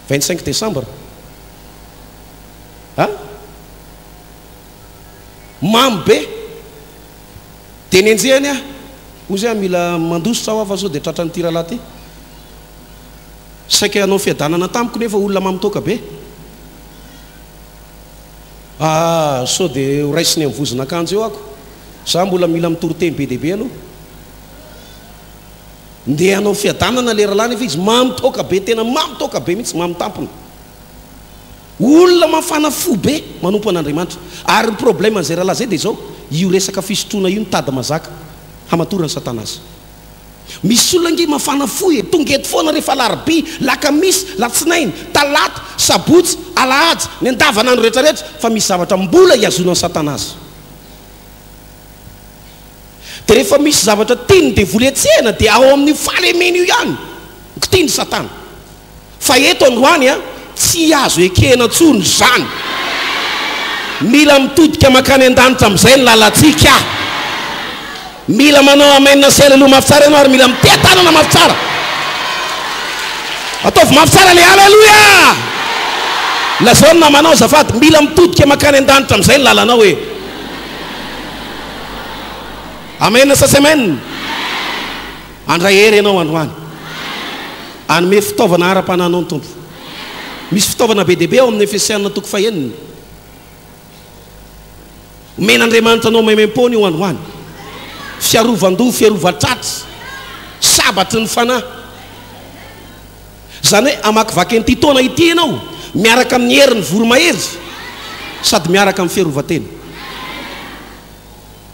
25 décembre. A? Mamo be. Dia nenjehiny aho. Hoy aho mila mandositra aho fa sao dia tratran'ity rahalahy ity. Saika hanao fiadanana tamiko nefa olona mamo toaka be. Ah, sao dia ho raisiny amin'ny vozon'akanjo eo ako. Za mbola mila mitory teny be dia be aloha. Ndeha hanao fiadanana le rahalahy nefa izy mamo toaka be, tena mamo toaka be mihitsy, mamo tampona. Olona mafana fo be manompo an'Andriamanitra. Ary ny problème an'izay rahalahy izay dia izao, io resaka fisotroana io no tady mazaka hamatoran'i satana azy. Misy olona ange mafana fo e, tonga eto foana rehefa alarobia, lakamisy, latsinainy, talata, sabotsy, alahady, ny andavanandro rehetra rehetra, fa misy zavatra mbola ihazonan'i satana azy. Dia rehefa misy zavatra tian'ny devoly hetsehina dia ao amin'io fahalemena io ihany no kitihin'i satana. Fa eto androany a, tsy azo ekena intsony izany. Mila mitodika mankany an-danitra amin'izay ny lalantsika. Mila manao amen sy aleloia mafy tsara ianao ary mila miteha-tanana mafy tsara. Ataovy mafy tsara ilay aleloia! Lazao ny namanao azafady, mila mitodika mankany an-danitra amin'izay ny lalanao e. Amen sa tsy amen? Handray hery ianao androany. Hanome fitaovana ara-panahy anao ny Tompo. Misy fitaovana be dia be ao amin'ny Efesiana toko fahenina. Omen'Andriamanitra anao maimaimpoana io androany. Fiarovan-doha, fiarovan-tratra, sabatry ny fanahy. Izany hoe hamakivaky an'ity taona ity ianao miaraka amin'ny herin'ny voromahery sady miaraka amin'ny fiarovan-tena.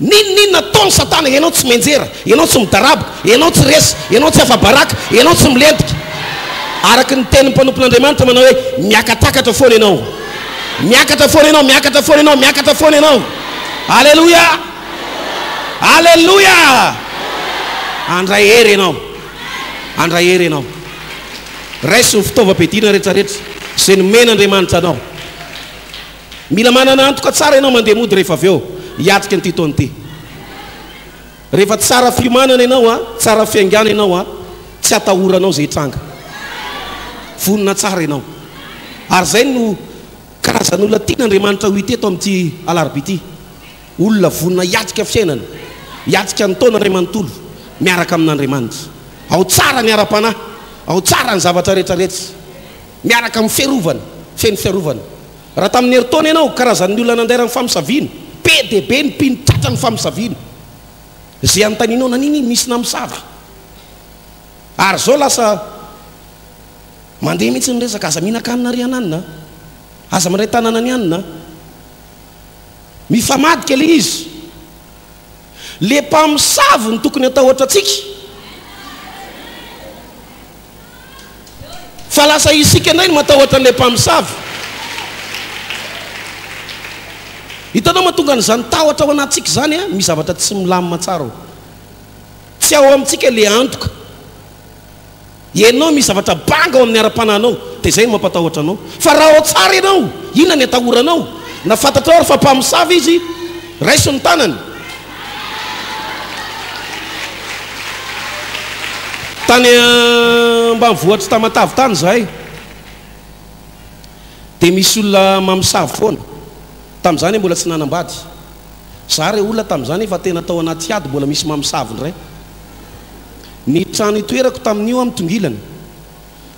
N'inon'inona ataon'i Satana, ianao tsy mianjera, ianao tsy midaraboka, ianao tsy resy, ianao tsy afa-baraka, ianao tsy milentika. Araka ny tenin'ny mpanompon'Andriamanitra manao hoe, miakatakatra foana ianao. Miakatra foana ianao, miakatra foana ianao, miakatra foana ianao. Aleloia! Aleloia! Handray hery ianao. Handray hery ianao. Raiso ny fitaovam-piadiana rehetrarehetra izay nomen'Andriamanitra anao. Mila manana antoka tsara ianao mandeha mody rehefa avy eo hiatrika an'ity taona ity. Rehefa tsara fiomanana ianao a, tsara fiaingàna ianao a, tsy atahoranao izay hitranga. Vonona tsara ianao. Ary izay no karazan'olona tian'Andriamanitra ho hita eto amin'ity alarobia ity. Olona vonona hiatrika fiainana, hiatrika ny taona iray manontolo miaraka amin'Andriamanitra. Ao tsara ny ara-panahy, ao tsara ny zavatra rehetrarehetra. Miaraka amin'ny fiarovana, feno fiarovana. Raha tamin'ny herintaona ianao, karazan'ny olona nandairan'ny famosaviana, be dia be ny mpino tratran'ny famosaviana. Izay anontanianao nanina iny, nisy namosavy. Ary izao lasa mandeha mihitsy ny resaka, aza mihinan-kanina ry ananona, aza mandray tanana ny anona. Mifamadika ilay izy. Le mpamosavy no tokony hatahotra antsika. Fa lasa isika indray no matahotra an'ilay mpamosavy. Hitanao mahatonga an'izany tahotra ao anatintsika izany an, misy zavatra tsy milamina tsara ao. Tsy ao amintsika ilay antoka. Ianao misy zavatra banga ao amin'ny ara-panahinao, dia izay no mampatahotra anao. Fa raha ao tsara ianao, inona ny atahoranao? Na fantatrao ary fa mpamosavy izy, raiso ny tanany. Tany ambanivohitr'i Tamatave tany izahay, dia misy olona mamosavy foana. Tamin'izany aho mbola tsy nanambady. Za re olona tamin'izany efa tena tao anaty ady mbola misy mamosavy indray. Ny trano itoerako tamin'io aho mitongilana.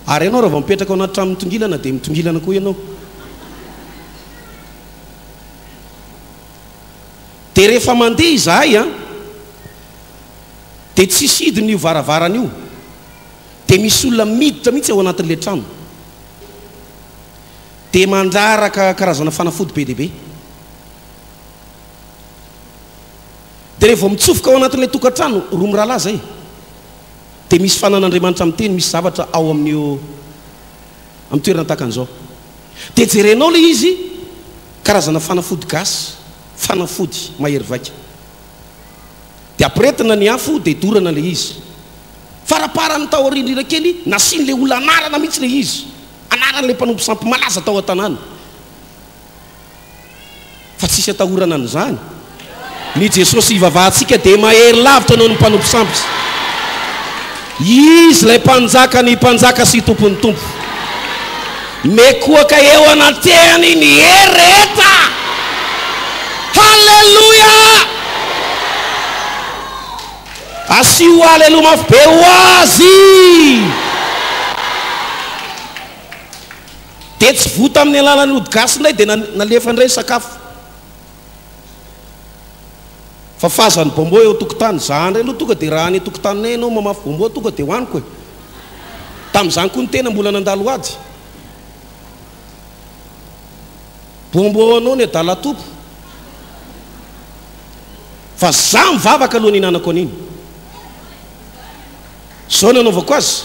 Ary ianao raha vao mipetraka ao anaty trano mitongilana dia mitongilana koa ianao. Dia rehefa mandeha izahay an, dia tsisy hidiny io varavarana io. Dia misy olona miditra mihitsy ao anatin'ilay trano. Dia mandraraka karazana fanafody be dia be. Dia rehefa vao mitsofoka ao anatin'ilay tokantrano, roa mirahalahy izay, dia misy fanan'Andriamanitra miteny, misy zavatra ao amin'io, amin'ny toerana tahaka an'izao. Dia jerenao ilay izy, karazana fanafody gasy, fanafody mahery vaika. Dia ampiretina ny afo dia dorana ilay izy. Faraparany tao aoriana indrindra kely, nasian'ilay olona anarana mihitsy ilay izy. Anaran'ilay mpanompo sampy malaza tao an-tanàna. Fa tsisy atahorana an'izany. Ny Jesosy ivavahantsika dia mahery lavitra noho ny mpanompo sampy. Izy ilay Mpanjaka ny mpanjaka sy Tompon'ny tompo. Mikohaka eo anatrehany ny hery rehetra. Haleloia! Asio haleloia mafy be ho Azy! Dia tsy voa tamin'ny alalan'ny ody gasy indray dia nalefa indray ny sakafo. Fafazan'ny bonbon eo an-tokotany. Za indray aloha tonga dia raha any an-tokotaninay ianao mamafy bonbon tonga dia hohaniko e. Tamin'izany koa ny tena mbola nandalo ady. Bonbon anao ny adala tompo. Fa za mivavaka aloha ny hinanako an'iny. Zao no anaovako azy.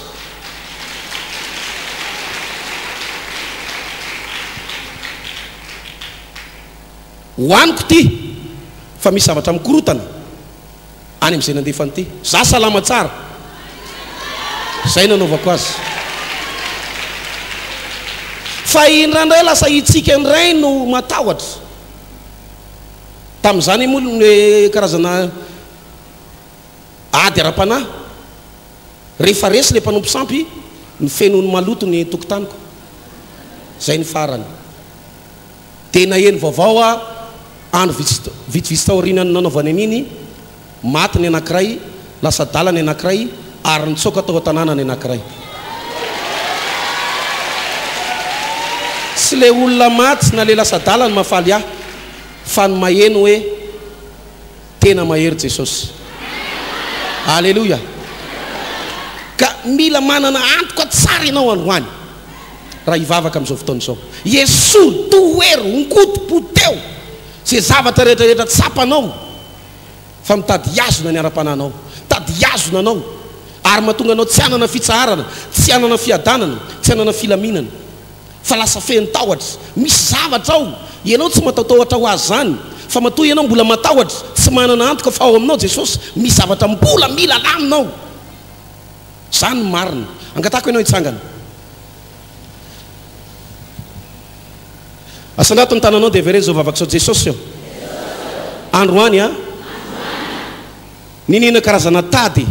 Hohaniko ity fa misy zavatra mikorotana any amin'izay nandefa an'ity. Za salama tsara. Zay no anaovako azy. Fa indraindray lasa itsika indray no matahotra. Tamin'izany moa ny karazana Ady ara-panahy. Rehefa resy ilay mpanompo sampy, nofenoiny maloto ny tokotaniko. Izay ny farany. Dia naheno vaovao aho andro vitsy vitsivitsy taorianan'ny nanaovany an'iny, maty ny anankiray, lasa adala ny anankiray, ary nitsoaka tao an-tanàna ny anankiray. Tsy ilay olona maty na ilay lasa adala no mahafaly ahy, fa ny maheno hoe. Tena mahery Jesosy. Aleloia. Ka mila manana antoka tsara ianao androany raha hivavaka amin'izao fotoana izao. Esory, tohero, ongoty, poteho izay zavatra rehetra rehetra tsapanao fa mitady hihazona ny ara-panahinao, mitady hihazona anao ary mahatonga anao tsy hanana fitsaharana, tsy hanana fiadanana, tsy hanana filaminana. Fa lasa feno tahotra. Misy zavatra ao, ianao tsy mataotahotra ho azy izany, fa matoa ianao mbola matahotra, tsy manana antoka fa ao aminao Jesosy, misy zavatra mbola mila alamina ao. Izany no marina. Angatahako ianao hitsangana. Asandrato ny tananao dia avereno izao vavaka izao, Jesosy ô, androany aho, niniana karazana tady,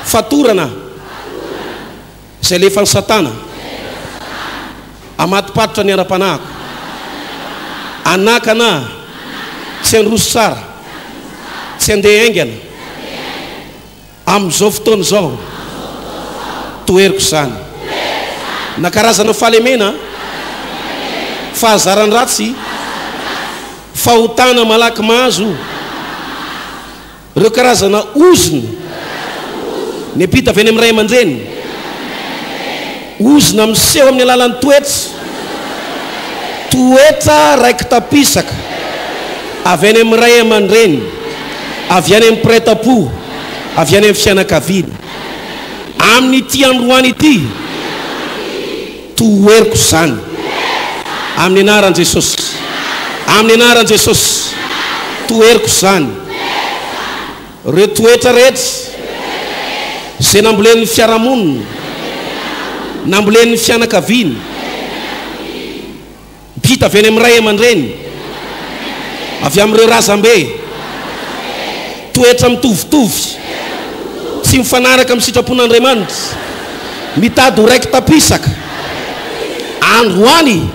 fatorana, Izay alefan'i Satana hamatopatotra ny ara-panahiko, hanakana ahy tsy handroso tsara, tsy handeha haingana amin'izao fotoana izao, toheriko izany. Na karazana fahalemena, fahazaran-dratsy, fahotana malaky mahazo. Ireo karazana ozona miampita avy any amin'ny ray aman-dreny. Ozona miseho amin'ny alalan'ny toetra. Toetra raiki-tapisaka avy any amin'ny ray aman-dreny, avy any amin'ny mpiray tam-po, avy any amin'ny fianakaviana. Amin'ity androany ity, toheriko izany. Amin'ny anaran'i Jesosy. Amin'ny anaran'i Jesosy. Toheriko izany. Ireo toetra rehetra izay nambolen'ny fiarahamonina, nambolen'ny fianakaviana, Mpita avy any amin'ny ray aman-dreny, avy amin'ireo razambe, toetra mitovitovy, tsy mifanaraka amin'ny sitrapon'Andriamanitra, mitady ho raiki-tapisaka, androany,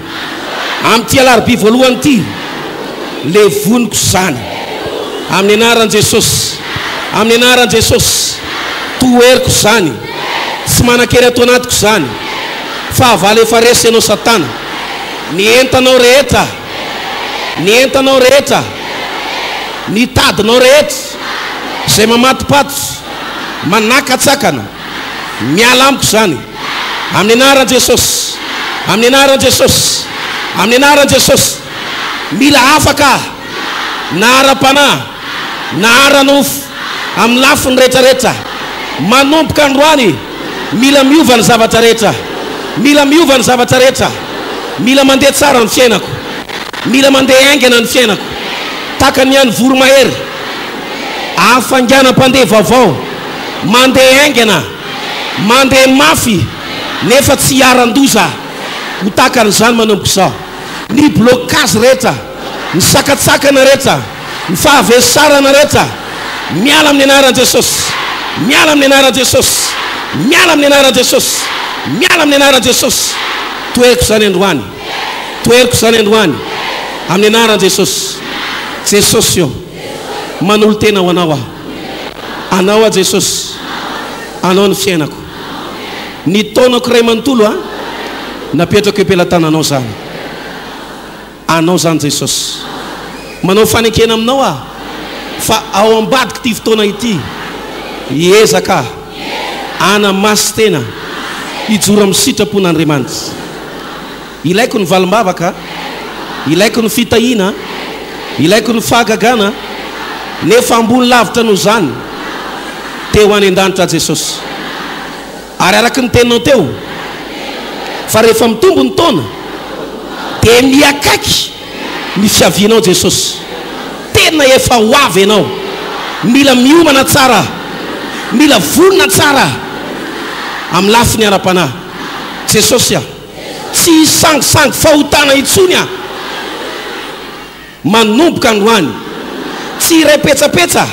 amin'ity alarobia voalohany ity, levoniko izany, amin'ny anaran'i Jesosy, amin'ny anaran'i Jesosy, toheriko izany, tsy manan-kery ato anatiko izany, fahavalo efa resy ianao Satana. Ny entanao rehetra, ny entanao rehetra. Ny tadinao rehetra izay mamatopatotra, manakatsakana, miala amiko izany. Amin'ny anaran'i Jesosy. Amin'ny anaran'i Jesosy. Amin'ny anaran'i Jesosy. Mila afaka aho, na ara-panahy, na ara-nofo, amin'ny lafiny rehetra rehetra. Manomboka androany, mila miova ny zavatra rehetra. Mila miova ny zavatra rehetra. Mila mandeha tsara ny fiainako. Mila mandeha haingana ny fiainako. Tahaka ny an'ny voromahery. Hafainganam-pandeha vaovao. Mandeha haingana. Mandeha mafy nefa tsy iharan-doza. Ho tahaka an'izany manomboka izao. Ny blocage rehetra, ny sakatsakana rehetra, ny fahavesarana rehetra, miala amin'ny anaran'i Jesosy. Miala amin'ny anaran'i Jesosy. Miala amin'ny anaran'i Jesosy. Miala amin'ny anaran'i Jesosy. Toheriko izany androany. Toheriko izany androany. Amin'ny anaran'i Jesosy. Jesosy ô, manolo-tena ho Anao aho. Anao aho Jesosy. Anao ny fiainako. Ny taonako iray manontolo a, napetrako eo am-pelatananao izany. Anao izany Jesosy. Manao fanekena aminao aho fa ao ambadik'ity fotoana ity, hiezaka aho hanamasy-tena hijoro amin'ny sitrapon'Andriamanitra. Ilaiko ny valim-bavaka, ilaiko ny fitahiana, ilaiko ny fahagagana, nefa ambony lavitra noho izany, te ho any an-danitra Jesosy. Ary araka ny teninao teo, fa rehefa mitombo ny taona, dia miakaiky ny fiavianao Jesosy. Tena efa ho avy Ianao. Mila miomana tsara aho. Mila vonona tsara aho amin'ny lafiny ara-panahy. Jesosy a! Tsy hisangisangy fahotana intsony aho manomboka androany. Tsy hiray petsapetsa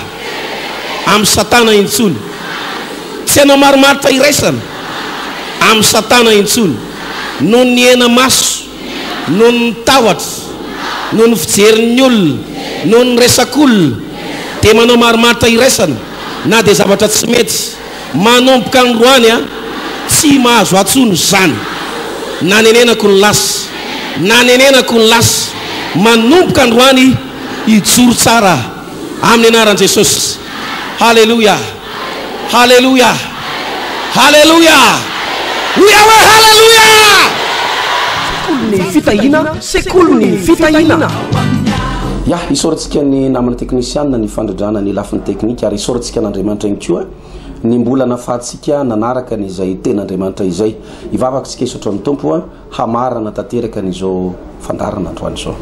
amin'i Satana intsony. Tsy hanao marimaritra iraisana amin'i Satana intsony. Noho ny hena-maso, noho ny tahotra, noho ny fijerin'ny olona, noho ny resak'olona, dia manao marimaritra iraisana na dia zavatra tsy mety. Manomboka androany a, tsy mahazo atsony zany. Nanenenako ny lasa, nanenenako ny lasa. Manomboka androany hijoro tsara amin'ny anaran'i Jesosy. Haleloia! Haleloia! Haleloia! Hoy aho hoe haleloia!
Sekolin'ny fitahiana, sekolin'ny fitahiana.
Ya, isaorantsika ny namana teknisianina ny fandrindrana ny lafiny teknika ary isaorantsika an'Andriamanitra ihany koa ny mbola nafahantsika nanaraka ny izay ten'Andriamanitra izay. Hivavaka isika hisaotra ny Tompo hamarana tanteraka ny izao fandaharana androany izao.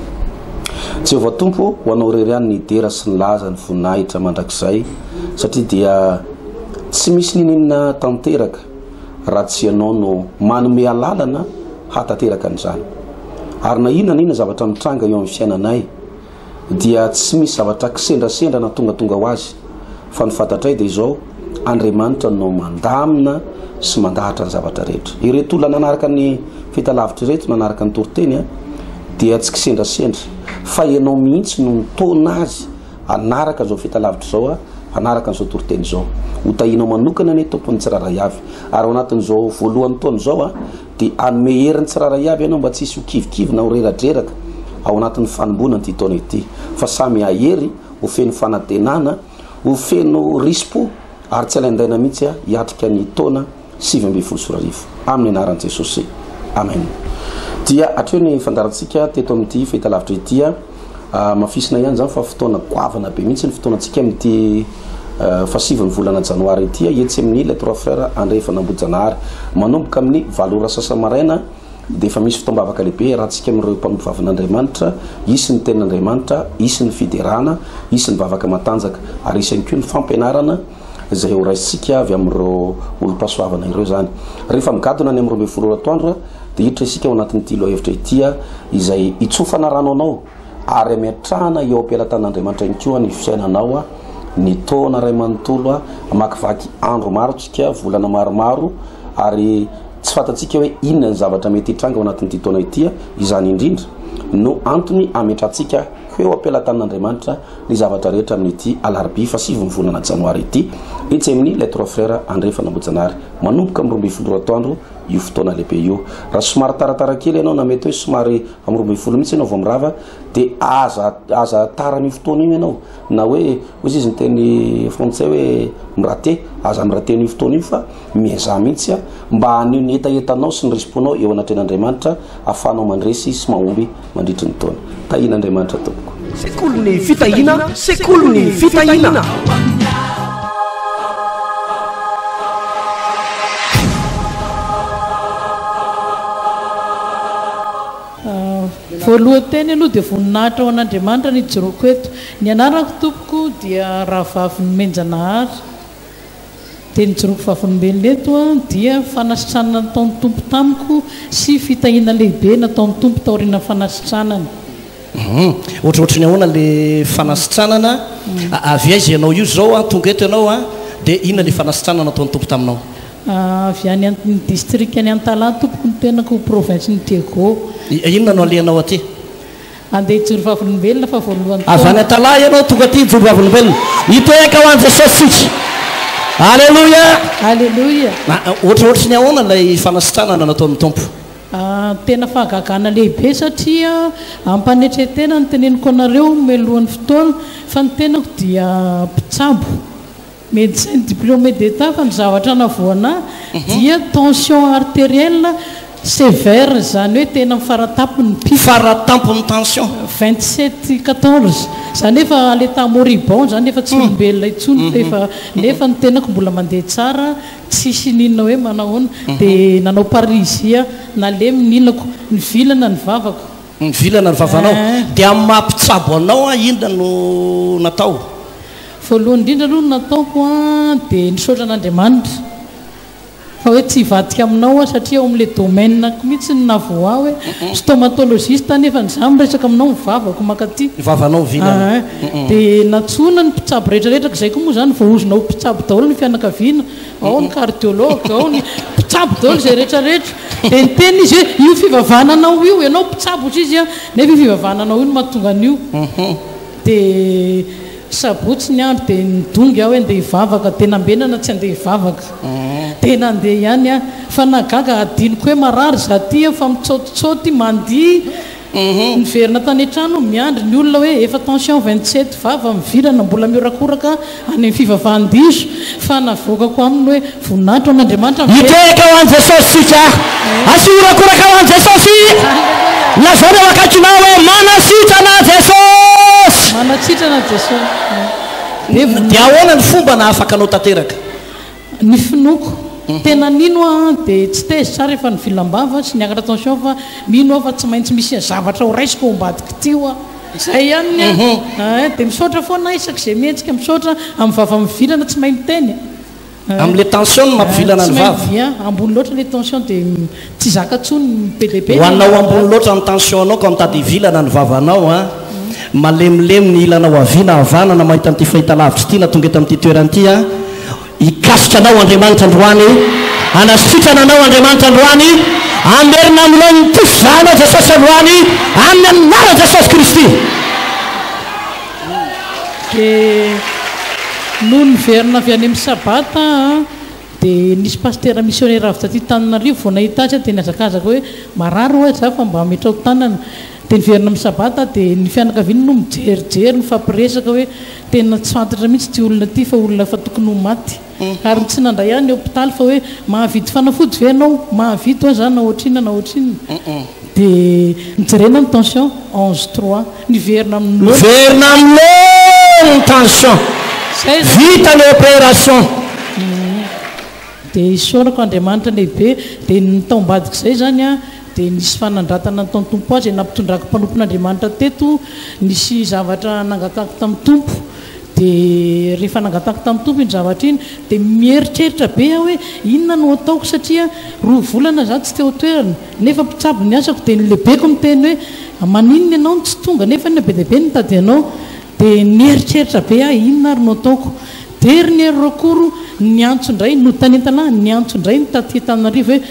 Jehovah Tompo, ho anao irery ihany ny dera sy ny laza, ny voninahitra mandrakizay, satria dia tsy misy niniana tanteraka raha tsy ianao no manome alalana hahatanteraka an'izany. Ary na inona na inona zavatra mitranga eo amin'ny fiainanay dia tsy misy zavatra kisendrasendra na tongatonga ho azy fa ny fantatray dia izao, Andriamanitra no mandamina sy mandahatra ny zavatra rehetra. Ireto olona nanaraka ny fahitalavitra ireto, nanaraka ny toriteny dia tsy kisendrasendra fa ianao mihitsy no nitaona azy hanaraka izao fahitalavitra izao, hanaraka an'izao toriteny izao. Ho tahianao manokana anie Tompo ny tsirairay avy. Ary ao anatin'izao voalohan'ny taona izao dia hanome hery ny tsirairay avy ianao mba tsy hisy ho kivikivy na ho reradreraka ao anatin'ny fanomboana an'ity taona ity. Fa samy hahery, ho feno fanantenana, ho feno risi-po ary tsy alaindaina mihitsy hiatrika ny taona 2019. Amin'ny anaran'i Jesosy. Amen. Dia hatreo ny fandaharantsika teto amin'ity fahitalavitra ity. Hamafisina ihany izany fa fotoana goavana be mihitsy ny fotoanantsika amin'ity fahasivin'ny volana janoary ity etsy amin'ny Les Trois Frères Andrefan'Ambohijanahary. Manomboka amin'ny valo ora sasany maraina dia efa misy fotoam-bavaka lehibe iarahantsika amin'ireo mpanompo vavin'Andriamanitra. Hisy ny tenin'Andriamanitra, hisy ny fiderana, hisy ny vavaka matanjaka ary hisy ihany koa ny fampianarana izay ho raisintsika avy amin'ireo olom-pahasoavana ireo izany. Rehefa migadona any amin'ny 12 ora atoandro dia hiditra isika ao anatin'ity lohahevitra ity izay hitsofana rano anao ary hametrahana eo am-pelatan'Andriamanitra ihany koa ny fiainanao ny taona iray manontolo, hamakivaky andro maro tsika, volana maromaro ary tsy fantatsika hoe inona ny zavatra mety hitranga ao anatin'ity taona ity, izany indrindra no antony hametrantsika ho eo am-pelatan'Andriamanitra ny zavatra rehetra amin'ity alarobia fahasivin'ny volana janoary ity etsy amin'ny Les Trois Frères Andrefan'Ambohijanahary manomboka amin'ny 12 ora atoandro. io fotoana lehibe io. Raha somary taratara kely ianao na mety hoe somary amin'ny 12 mihitsy ianao vao mirava dia aza aza tara an'io fotoana io ianao na hoe hoy izy ny teny frantsay hoe mi-rater, aza mi-rater an'io fotoana io fa miezaha mihitsy mba haneho ny hetahetanao sy ny risi-ponao eo anatrehan'Andriamanitra ahafahanao mandresy sy mahomby mandritry ny taona. Tahian'Andriamanitra tompoko.
Sekolin'ny fitahiana, sekolin'ny fitahiana.
Voalohan teny aloha dia voninahitra ho an'Andriamanitra ny ijoroako eto. Ny anarako tompoko dia Rahavavy Nomenjanahary. Dia nijoroako vavolombelona eto aho dia fanasitranana nataon'ny Tompo tamiko sy fitahiana lehibe nataon'ny Tompo taorian'ny fanasitranana.
Hum, ohatrohatry ny ahoana le fanasitranana? Avy aiza ianao io zao an, tonga eto ianao an, dia inona le fanasitranana nataon'ny Tompo taminao?
Avy any amin'ny distrikan'i Antalaha tompoko ny tenako, province-n'i Diego.
Inona no alehanao aty?
Andeha hijoro vavolombelona fa voalohany
Avy any
taona.
Antalaha ianao tonga aty hijoro vavolombelona. Hitehaka ho an'i Jesosy isika. Aleloia!
Aleloia!
Ohatrohatry ny ahoana ilay fanasitranana nataon'ny Tompo?
Tena fahagagana lehibe satria ampanetren-tena no teneniko anareo mialohan'ny fotoana fa ny tenako dia mpitsabo. Médecin diplômé d'Etat fa ny zavatra navoana dia tension artérielle sévère izany hoe tena faratampony pic.
Faratampon'ny tension.
27 14 izany efa à l'état moribond izany efa tsy olombelona intsony fa efa nefa ny tenako mbola mandeha tsara tsisy n'inona hoe manahoana dia nanao paralysie nalemy ny ilako nivilana ny vavako.
Nivilana ny vavanao. Dia amin'ny maha mpitsabo anao inona no natao?
Voalohany indrindra aloha ny nataoko dia nisaotra an'Andriamanitra fa hoe tsy hivadika aminao aho satria ao amin'ilay domaine-ko mihitsy ny nahavoa ahy hoe stomatologiste aho nefa izaho miresaka aminao ny vavako mankaty.
Ny vavanao vilana.
Dia nantsoina ny mpitsabo rehetra rehetra, ka izay koa moa izany voaozona ho mpitsabo daholo ny fianakaviana, ao ny cardiologue, ao ny mpitsabo daholo izay rehetra rehetra. Dia niteny izy hoe io fivavahana anao io, ianao mpitsabo hozy izy an, nefa io fivavahana anao io no mahatonga an'io. Dia sabotsy ny andro dia nidongy aho hoe ndeha hivavaka, dia nambenana tsy handeha hivavaka. Dia nandeha ihany aho. Fa nahagaga hadinoko hoe marary izaho ity an, fa mitsaotitsaoty, mandihy. Niverina tany an-trano, miandry ny olona hoe efa tension 27, vava mivilana, mbola mihorakoraka any amin'ny fivavahan-diso. Fa navoakako aminy hoe voninahitra ho an'Andriamanitra miverina.
Mitehaka ho an'i Jesosy isika. Asio horakoraka ho an'i Jesosy. Lazao ny eo akaikinao hoe manasitrana Jesosy.
Manasitrana Jesosy. Dia
Dia ahoana ny fomba nahafaka anao tanteraka?
Ny finoako. Tena nino aho dia tsy tezitra aho rehefa nivilam-bava sy niakatra tension fa mino aho fa tsy maintsy misy zavatra ho raisiko ao ambadik'ity hoa. Izay ihany ny ahy. Eeh dia misaotra foana aho isak'izay mihetsika misaotra amin'ny vava mivilana tsy mahay miteny.
Amin'ilay tension no mampivilana ny vava.
Tsy mahay, ambony loatra ilay tension dia tsy zaka intsony be dia be.
Ho anao ambony loatra ny tension-nao ka mitady hivilana ny vavanao an. Malemilemy ny ilanao havia na havanana mahita an'ity fahitalavitra ity na tonga eto amin'ity toerana ity an. Hikasika anao Andriamanitra androany, hanasitrana anao Andriamanitra androany, hamerina aminao ny tosi-dranao Jesosy androany, amin'ny anaran'i Jesosy Kristy.
Dia nony niverina avy any amin'ny sabata aho dia nisy pasitera misionera avy taty Tananarivo vao nahita azy aho dia nihazakazaka hoe marary ho'a izaho fa mba ametraho tanana. Dia niverina amin'ny sabata aho dia ny fianakaviany no mijerijery mifampiresaka hoe Tena tsy fantatra mihitsy ity olona ity fa olona efa tokony ho maty. Ary tsy nandray ahy ny hopitaly fa hoe mahavidy fanafody ve ianao? Mahavidy hoa za na ohatrinona na ohatrinona. Dia nijerena ny tension, 11 trois. Niverina amin'ny laoniny.
Niverina amin'ny laoniny ny tension.
Zay zany.
Vita ny opération.
Dia isaorako Andriamanitra lehibe. Dia ny tao ambadik'izay izany an, dia nisy fanandratana nataon'ny Tompo azy, nampitondrako mpanompon'Andriamanitra teto, nisy zavatra nangatahako tamin'ny Tompo. Dia rehefa nangatahako tamin'ny Tompo iny zavatra iny, dia mieritreritra be aho hoe inona no ataoko satria roa volana izaho tsy teo an-toerana, nefa mpitsabo ny asako, dia ny lehibeko miteny hoe maninona ianao no tsy tonga nefa be dia be ny mitady anao. Dia nieritreritra be aho, inona ary no ataoko? Dia ry Neri Rakoro niantso indray, nody tany Antalaha, niantso indray ny taty Antananarivo hoe,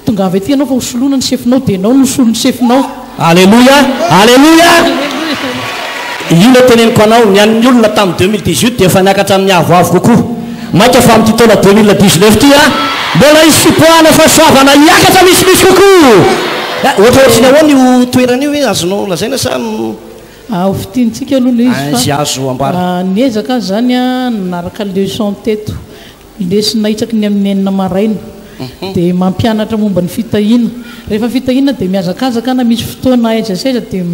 tongava ety ianao fa ho soloina ny sefonao, dia ianao no solon'ny sefonao.
Aleloia! Aleloia! Io ilay teneniko anao, ny an'ny olona tamin'ny 2018 dia efa niakatra amin'ny avoavo kokoa. Mainka fa amin'ity taona 2019 ity an!
Mbola hisy fipoahana fahasoavana hiakatra misimisy kokoa. Ohatrohatry ny ahoana io toerana io e? Azonao lazaina sa?
Ho fintinintsika aloha ilay izy fa
Izay azo ambara.
niezaka aho izany nanaraka leçon teto. Lesona isaky ny amin'ny enina maraina. Dia mampianatra momba ny fitahiana. Rehefa fitahiana dia mihazakazaka na misy fotoana aiza sy aiza dia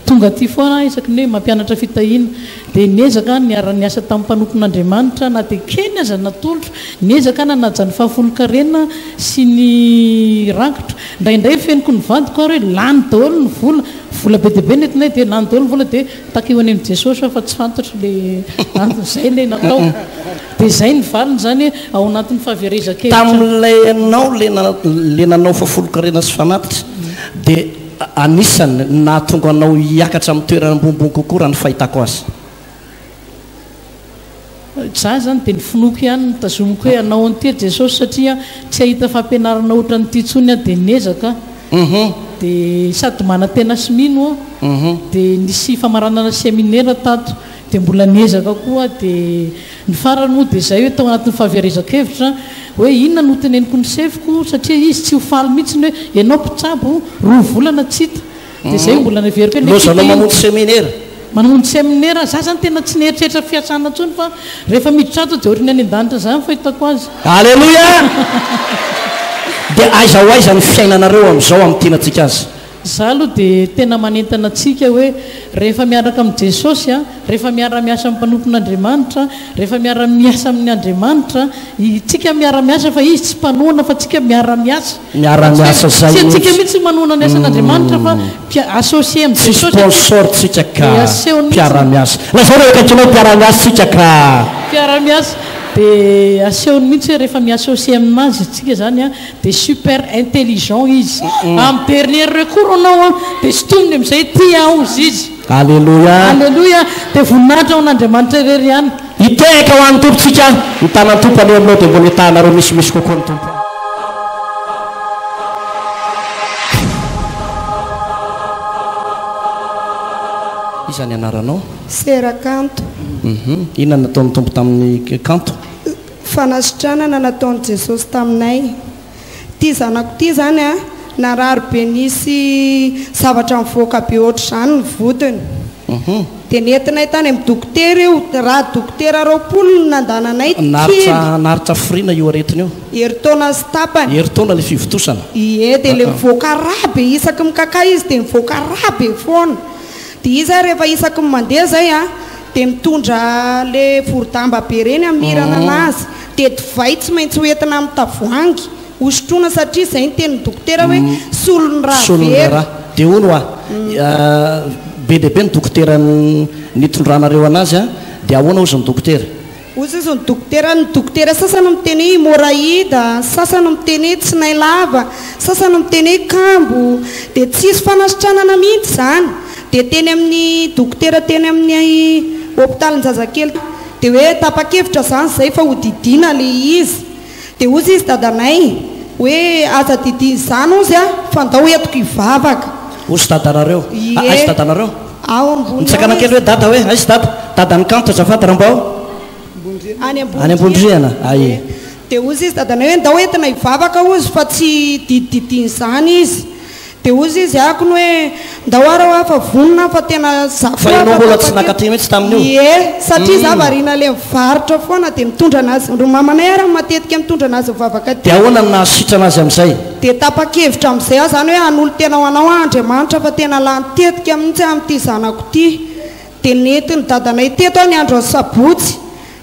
tonga aty foana aho isaky ny hoe mampianatra fitahiana. Dia niezaka aho niara-niasa tamin'ny mpanompon'Andriamanitra na dia kely aza natolotro. Niezaka aho nanaja ny fahafolonkarena sy ny rakitra. Indraindray fenoko ny vadiko ary hoe lany daholo ny vola. Vola be dia be nentinay dia lany daholo ny vola dia takeo any amin'i Jesosy aho fa tsy fantatro ilay antony. Izay ilay natao. Dia izay ny valiny izany ao anatin'ny fahaverezan-kevitra.
Tamin'ilay ianao le nanao fahafolonkarena sy fanatitra dia anisany nahatonga anao hiakatra amin'ny toerana ambonimbony kokoa raha ny fahitako azy.
Za izany dia ny finoako ihany no tazomiko hoe hanao an'ity ry Jesosy satria tsy hahita fampianarana ohatran'ity intsony aho dia niezaka aho. Dia sady manantena sy mino aho. Dia nisy famaranana seminera tato. Dia mbola niezaka koa dia ny farany moa dia izay hoe tao anatin'ny fahaverezan-kevitra hoe inona no hoteneniko ny sefoko satria izy tsy ho faly mihitsy ny hoe ianao mpitsabo roa volana tsy hita dia izay mbola neveriko hoe ilay
Lozanao
fitahiana
mamonjy seminera.
Mamonjy seminera, za zany tena tsy nieritreritra fiasana intsony fa rehefa miditra ato dia ohatran'ny any an-danitra izany fahitako azy.
Aleloia! Dia aiza ho aiza ny fiainanareo amin'izao amin'ny tianantsika azy?
Za aloha dia tena manentana antsika hoe rehefa miaraka amin'i Jesosy a, rehefa miara-miasa amin'ny mpanompon'Andriamanitra, rehefa miara-miasa amin'ny Andriamanitra, tsika miara-miasa fa Izy tsy mpanohana fa tsika miara-miasa.
Miara-miasa zay
Tsy antsika
mihitsy.
mihitsy manohana ny asan'Andriamanitra fa mpia- associé amin'i
Tsy
Jesosy antsika.
sponsor tsika ka
Dia asehony mihitsy.
mpiara-miasa. Lazao ireo akaikinao mpiara-miasa tsika ka.
Mpiara-miasa. Dia asehony mihitsy hoe rehefa mi-associé aminazy tsika zany a, Dia super intelligent izy. Amin'ny dernier recours anao an, dia sintominy amin'izay ity aho hozy izy.
Aleloia.
Aleloia. Dia voninahitra ho an'Andriamanitra irery ihany.
Hitehaka ho an'ny Tompo tsika, ny tanan'ny Tompo anie aminao dia mbola hitahanareo misimisy kokoa ny Tompo. Iza ny anaranao?
Sera Kanto.
Inona no nataon'ny Tompo tamin'i Kanto?
Fanasitranana nataon'i Jesosy taminay. Ity zanako ity izany an, narary be nisy zavatra nivoaka be ohatr'izany ny vodiny. Dia nentinay tany amin'ny dokotera io, raha dokotera 20 no nandananay, kely.
Naharitra naharitra hafiriana io aretina io?
Herintaona sy tapany.
Herintaona ilay fivontosana?
Ie, dia ilay mivoaka rà be isaky ny mikakà izy dia mivoaka rà be foana. Dia izy ary rehefa isaky ny mandeha izay an, Dia mitondra le vorodamba be reny hamirana anazy, dia divay tsy maintsy ho entina amin'ny tavoahangy hosotroina satria izay ny tenin'ny dokotera hoe solon'ny rà
Solon'ny
very.
rà. Dia hono hoa, be dia be ny dokotera nitondranareo anazy an, dia ahoana hozy ny dokotera?
Hozy izy ny dokotera, ny dokotera sasany miteny hoe hemorraïde, ny sasany miteny hoe tsinay lava, ny sasany miteny hoe kambo, dia tsisy fanasitranana mihitsy izany. Dia teny amin'ny dokotera teny amin'ny hopitalinjazakely dia hoe tapa-kevitra izany izay fa ho didiana ilay izy. Dia hozy izy dadanay hoe aza didiana izany hozy a, fa ndao entiko hivavaka.
Hozy dadanareo?
Ie.
Aiza dadanareo?
Ao ambony ao
Mitsangana kely
izy.
hoe dada hoe aiza dada? Dadan'i Kanto azafady raha mba ao?
Any
Any Ambondrihana, ay.
Ie. Dia hozy izy dadanay hoe ndao entina hivavaka hozy fa tsy didididiana izany izy. Dia hozy izy akony hoe ndao ary hoa fa vonona aho fa tena za
Fa
koa
ianao
afa
mbola tsy
tapa-kevitra.
nakaty mihitsy tamin'io?
Ie, satria za variana le mivarotra foana dia mitondra anazy, ry mamanay ary matetika mitondra anazy mivavaka aty.
Dia ahoana no nahasitrana azy amin'izay?
Dia tapa-kevitra amin'izay aho izany hoe hanolo-tena ho anao aho Andriamanitra fa tena lany tetika mihitsy aho amin'ity zanako ity. Dia nentin'i dadanay teto aho ny andro asabotsy.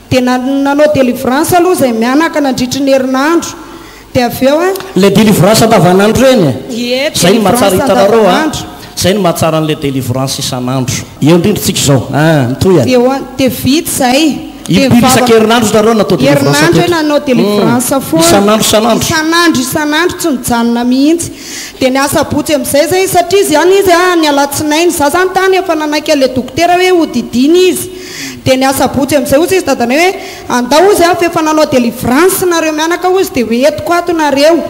Dia nanao délivrance aloha izay mianaka nandritry ny herinandro. Dia avy eo an.
Ilay délivrance andavanandro ireny e!
Ie,
Izay no mahatsara
délivrance
hitanareo a!
andavanandro.
Izay no mahatsara an'ilay délivrance isan'andro. Eo indrindra tsika izao an! Mitohy an!
Dia eo an, dia vita izay. Dia
Impiry
mivavaka.
isan-kerinandro nareo natao délivrance
Herinandro
teto?
hoe nanao délivrance foana.
Isan'andro isan'andro.
Isan'andro isan'andro tsy nijanona mihitsy. Dia ny asabotsy amin'izay izay satria izy ihany izy an, ny alatsinainy, za zany tany efa nanaiky an'ilay dokotera hoe hodidiana izy. Dia ny asabotsy amin'izay hozy izy dadanay hoe andao hozy an fa efa nanao délivrance nareo mianaka hozy dia ho entiko ato nareo.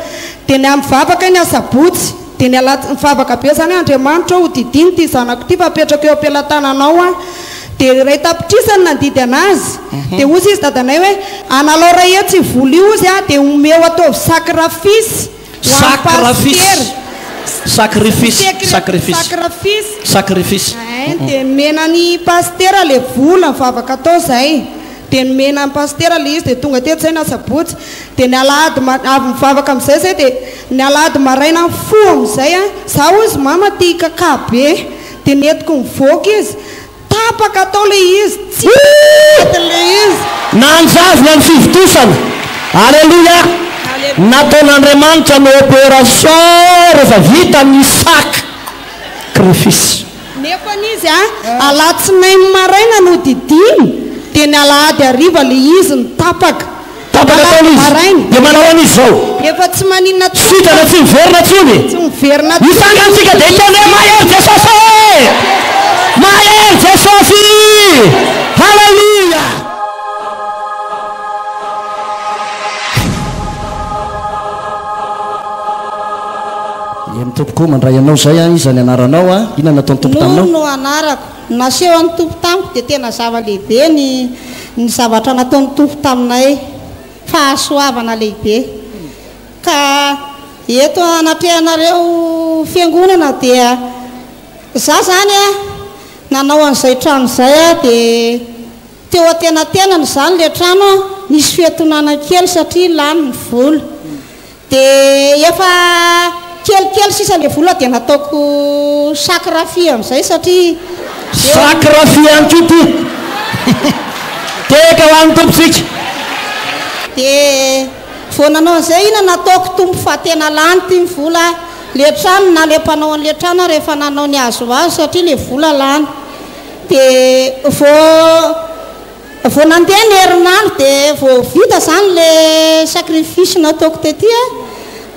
Dia ny mivavaka ny asabotsy, dia ny alatsinainy, mivavaka be zany hoe Andriamanitra ô hodidino ity zanako ity fa apetrako eo am-pelatananao aho. Dia iray tapitrisa no nandidy anazy. Dia hozy izy dadanay hoe, analao iray hetsy io vola io hozy a, dia omeo ataovy sacrifice ho an'ny pasitera.
Sacrifice, sacrifice.
Sacrifice.
Sacrifice.
Ein, dia nomena ny pasitera ilay vola, nivavaka tao izahay. Dia nomena an'i pasitera ilay izy dia tonga teto izay ny asabotsy. Dia ny alahady ma- avy nivavaka amin'izay izay dia ny alahady maraina nifoha amin'izay an, za hozy mama te hikakà be. Dia nentiko nivoaka izy. Tapaka tao ilay izy, tsy nety ilay izy.
Nanjavona ny fivontosana. Aleloia! Nataon'Andriamanitra ny opération rehefa vita ny sacrifice.
Nefany izy a, alatsinainy maraina no didiana, dia ny alahady hariva ilay izy no tapaka.
Tapaka tao ilay izy.
Maraina.
Dia manao ahoana izy izao?
Efa tsy maninona intsony.
Sitrana tsy miverina intsony.
Tsy miverina intsony.
Hitsangana isika dia hiteny hoe mahery Jesosy e! Mahery Jesosy! Haleloia!
Eny tompoko, mandray anao izay an, iza ny anaranao an, inona no nataon'ny Tompo taminao?
Noro no anarako. Ny nasehon'ny Tompo tamiko dia tena zava-lehibe ny ny zavatra nataon'ny Tompo taminay. Fahasoavana lehibe. Ka eto anatrehanareo fiangonana dia za zany an, nanao an'izay trano izay aho dia teo antenatenany izany ilay trano an, nisy fiantonana kely satria lany ny vola. Dia efa kelikely sisa le vola dia nataoko sac rafia amin'izay satria eo
Sac rafia ihany koa ity. Tehaka ho an'ny Tompo tsika.
Dia vao nanao an'izay iny nataoko Tompo fa tena lany ity ny vola, le trano na le mpanao an'le trano ary efa nanao ny azo azo satria le vola lany. Dia vao. Vao nandeha ny herinandro dia vao vita izany le sacrifice nataoko tety a,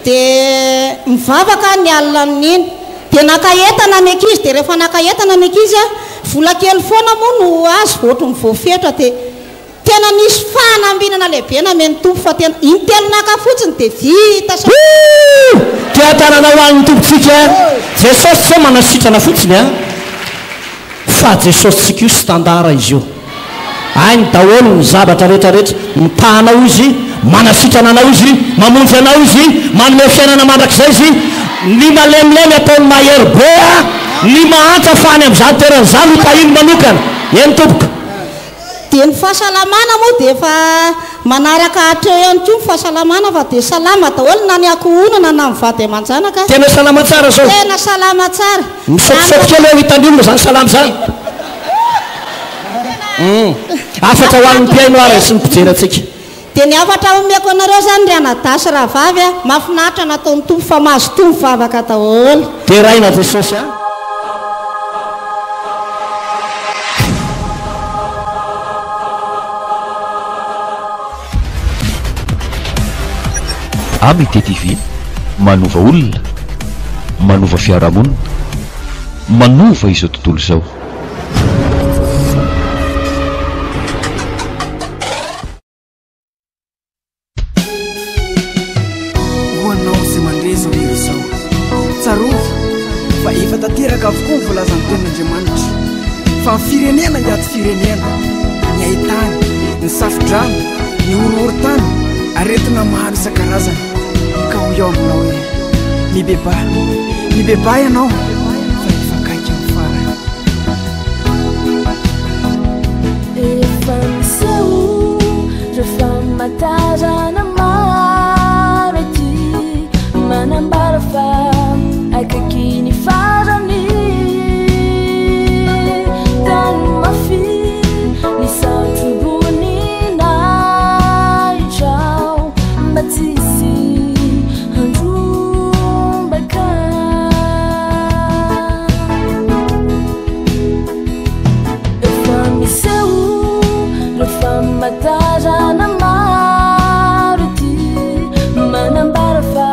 dia mivavaka aho ny alina amin'iny, dia naka entana ny ankizy, dia rehefa naka entana ny ankizy a, vola kely foana moa no azo vao ohatry ny voafetra, dia tena nisy fanambinana lehibe namen'ny Tompo fa tena intelo naka fotsiny dia vita sa.
Woo! Teha-tanana ho an'ny Tompontsika Jesosy tsy hoe manasitrana fotsiny an! Fa Jesosy-tsika io standard izy io. Hainy daholo ny zavatra rehetra rehetra. Mitaha anao Izy, manasitrana anao Izy, mamonjy anao Izy, manome fiainana mandrakizay Izy. Ny malemilemy ataony mahery be a, ny mahantra fa any amin'izany toerana izany ho tahiny manokana. Eny tompoko.
Dia ny fahasalamana moa dia efa manaraka hatreo ihany koa ny fahasalamana fa dia salama daholo na ny ankohonana na ny vady aman-janaka.
Tena salama tsara zao.
Tena salama tsara.
Misaotisaoty kely hoe hitan'ny olona izany salama izany. Hum. Hafatra ho an'ny mpihaino ary sy ny mpijery antsika.
Dia ny hafatra omeko anareo izany ry anadahy sy rahavavy a, mahafinaritra nataon'ny Tompo fa mazotoa mivavaka daholo.
Deraina Jesosy a.
Amity TV, manova olona, manova fiarahamonina, manova izao tontolo izao.
Ho anao izay mandre izao hira izao, tsarovy fa efa tanteraka avokoa ny voalazan'ny tenin'Andriamanitra fa ny firenena hiady firenena, ny haitany, ny safodrano, ny horohorontany, aretina maro isan-karazany. Ka hoy aho aminao hoe, mibebaha, mibebaha ianao fa efa akaiky ny farany.
Efa miseho ireo famantarana maro ety manambara fa akaiky ny farany. Tany mafy ny satroboninahitra mba tsisy handrombaka. Efa miseho ireo famantarana maro ety manambara fa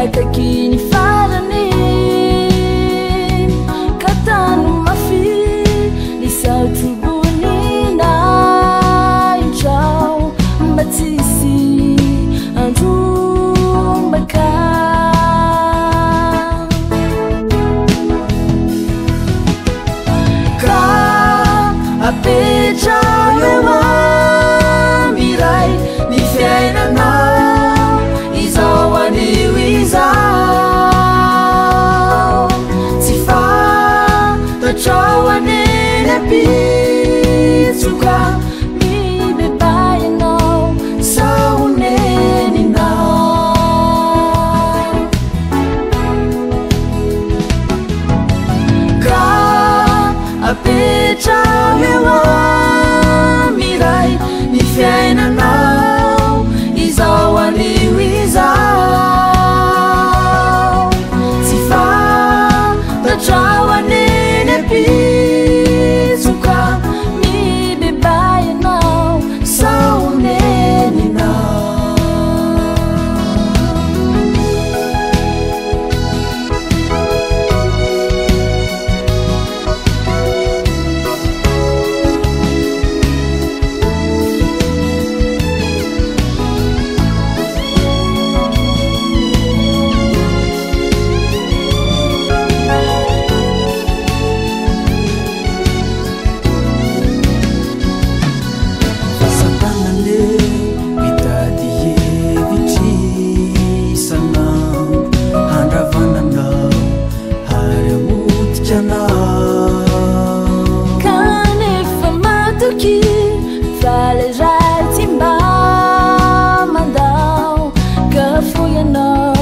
akaiky. ianao.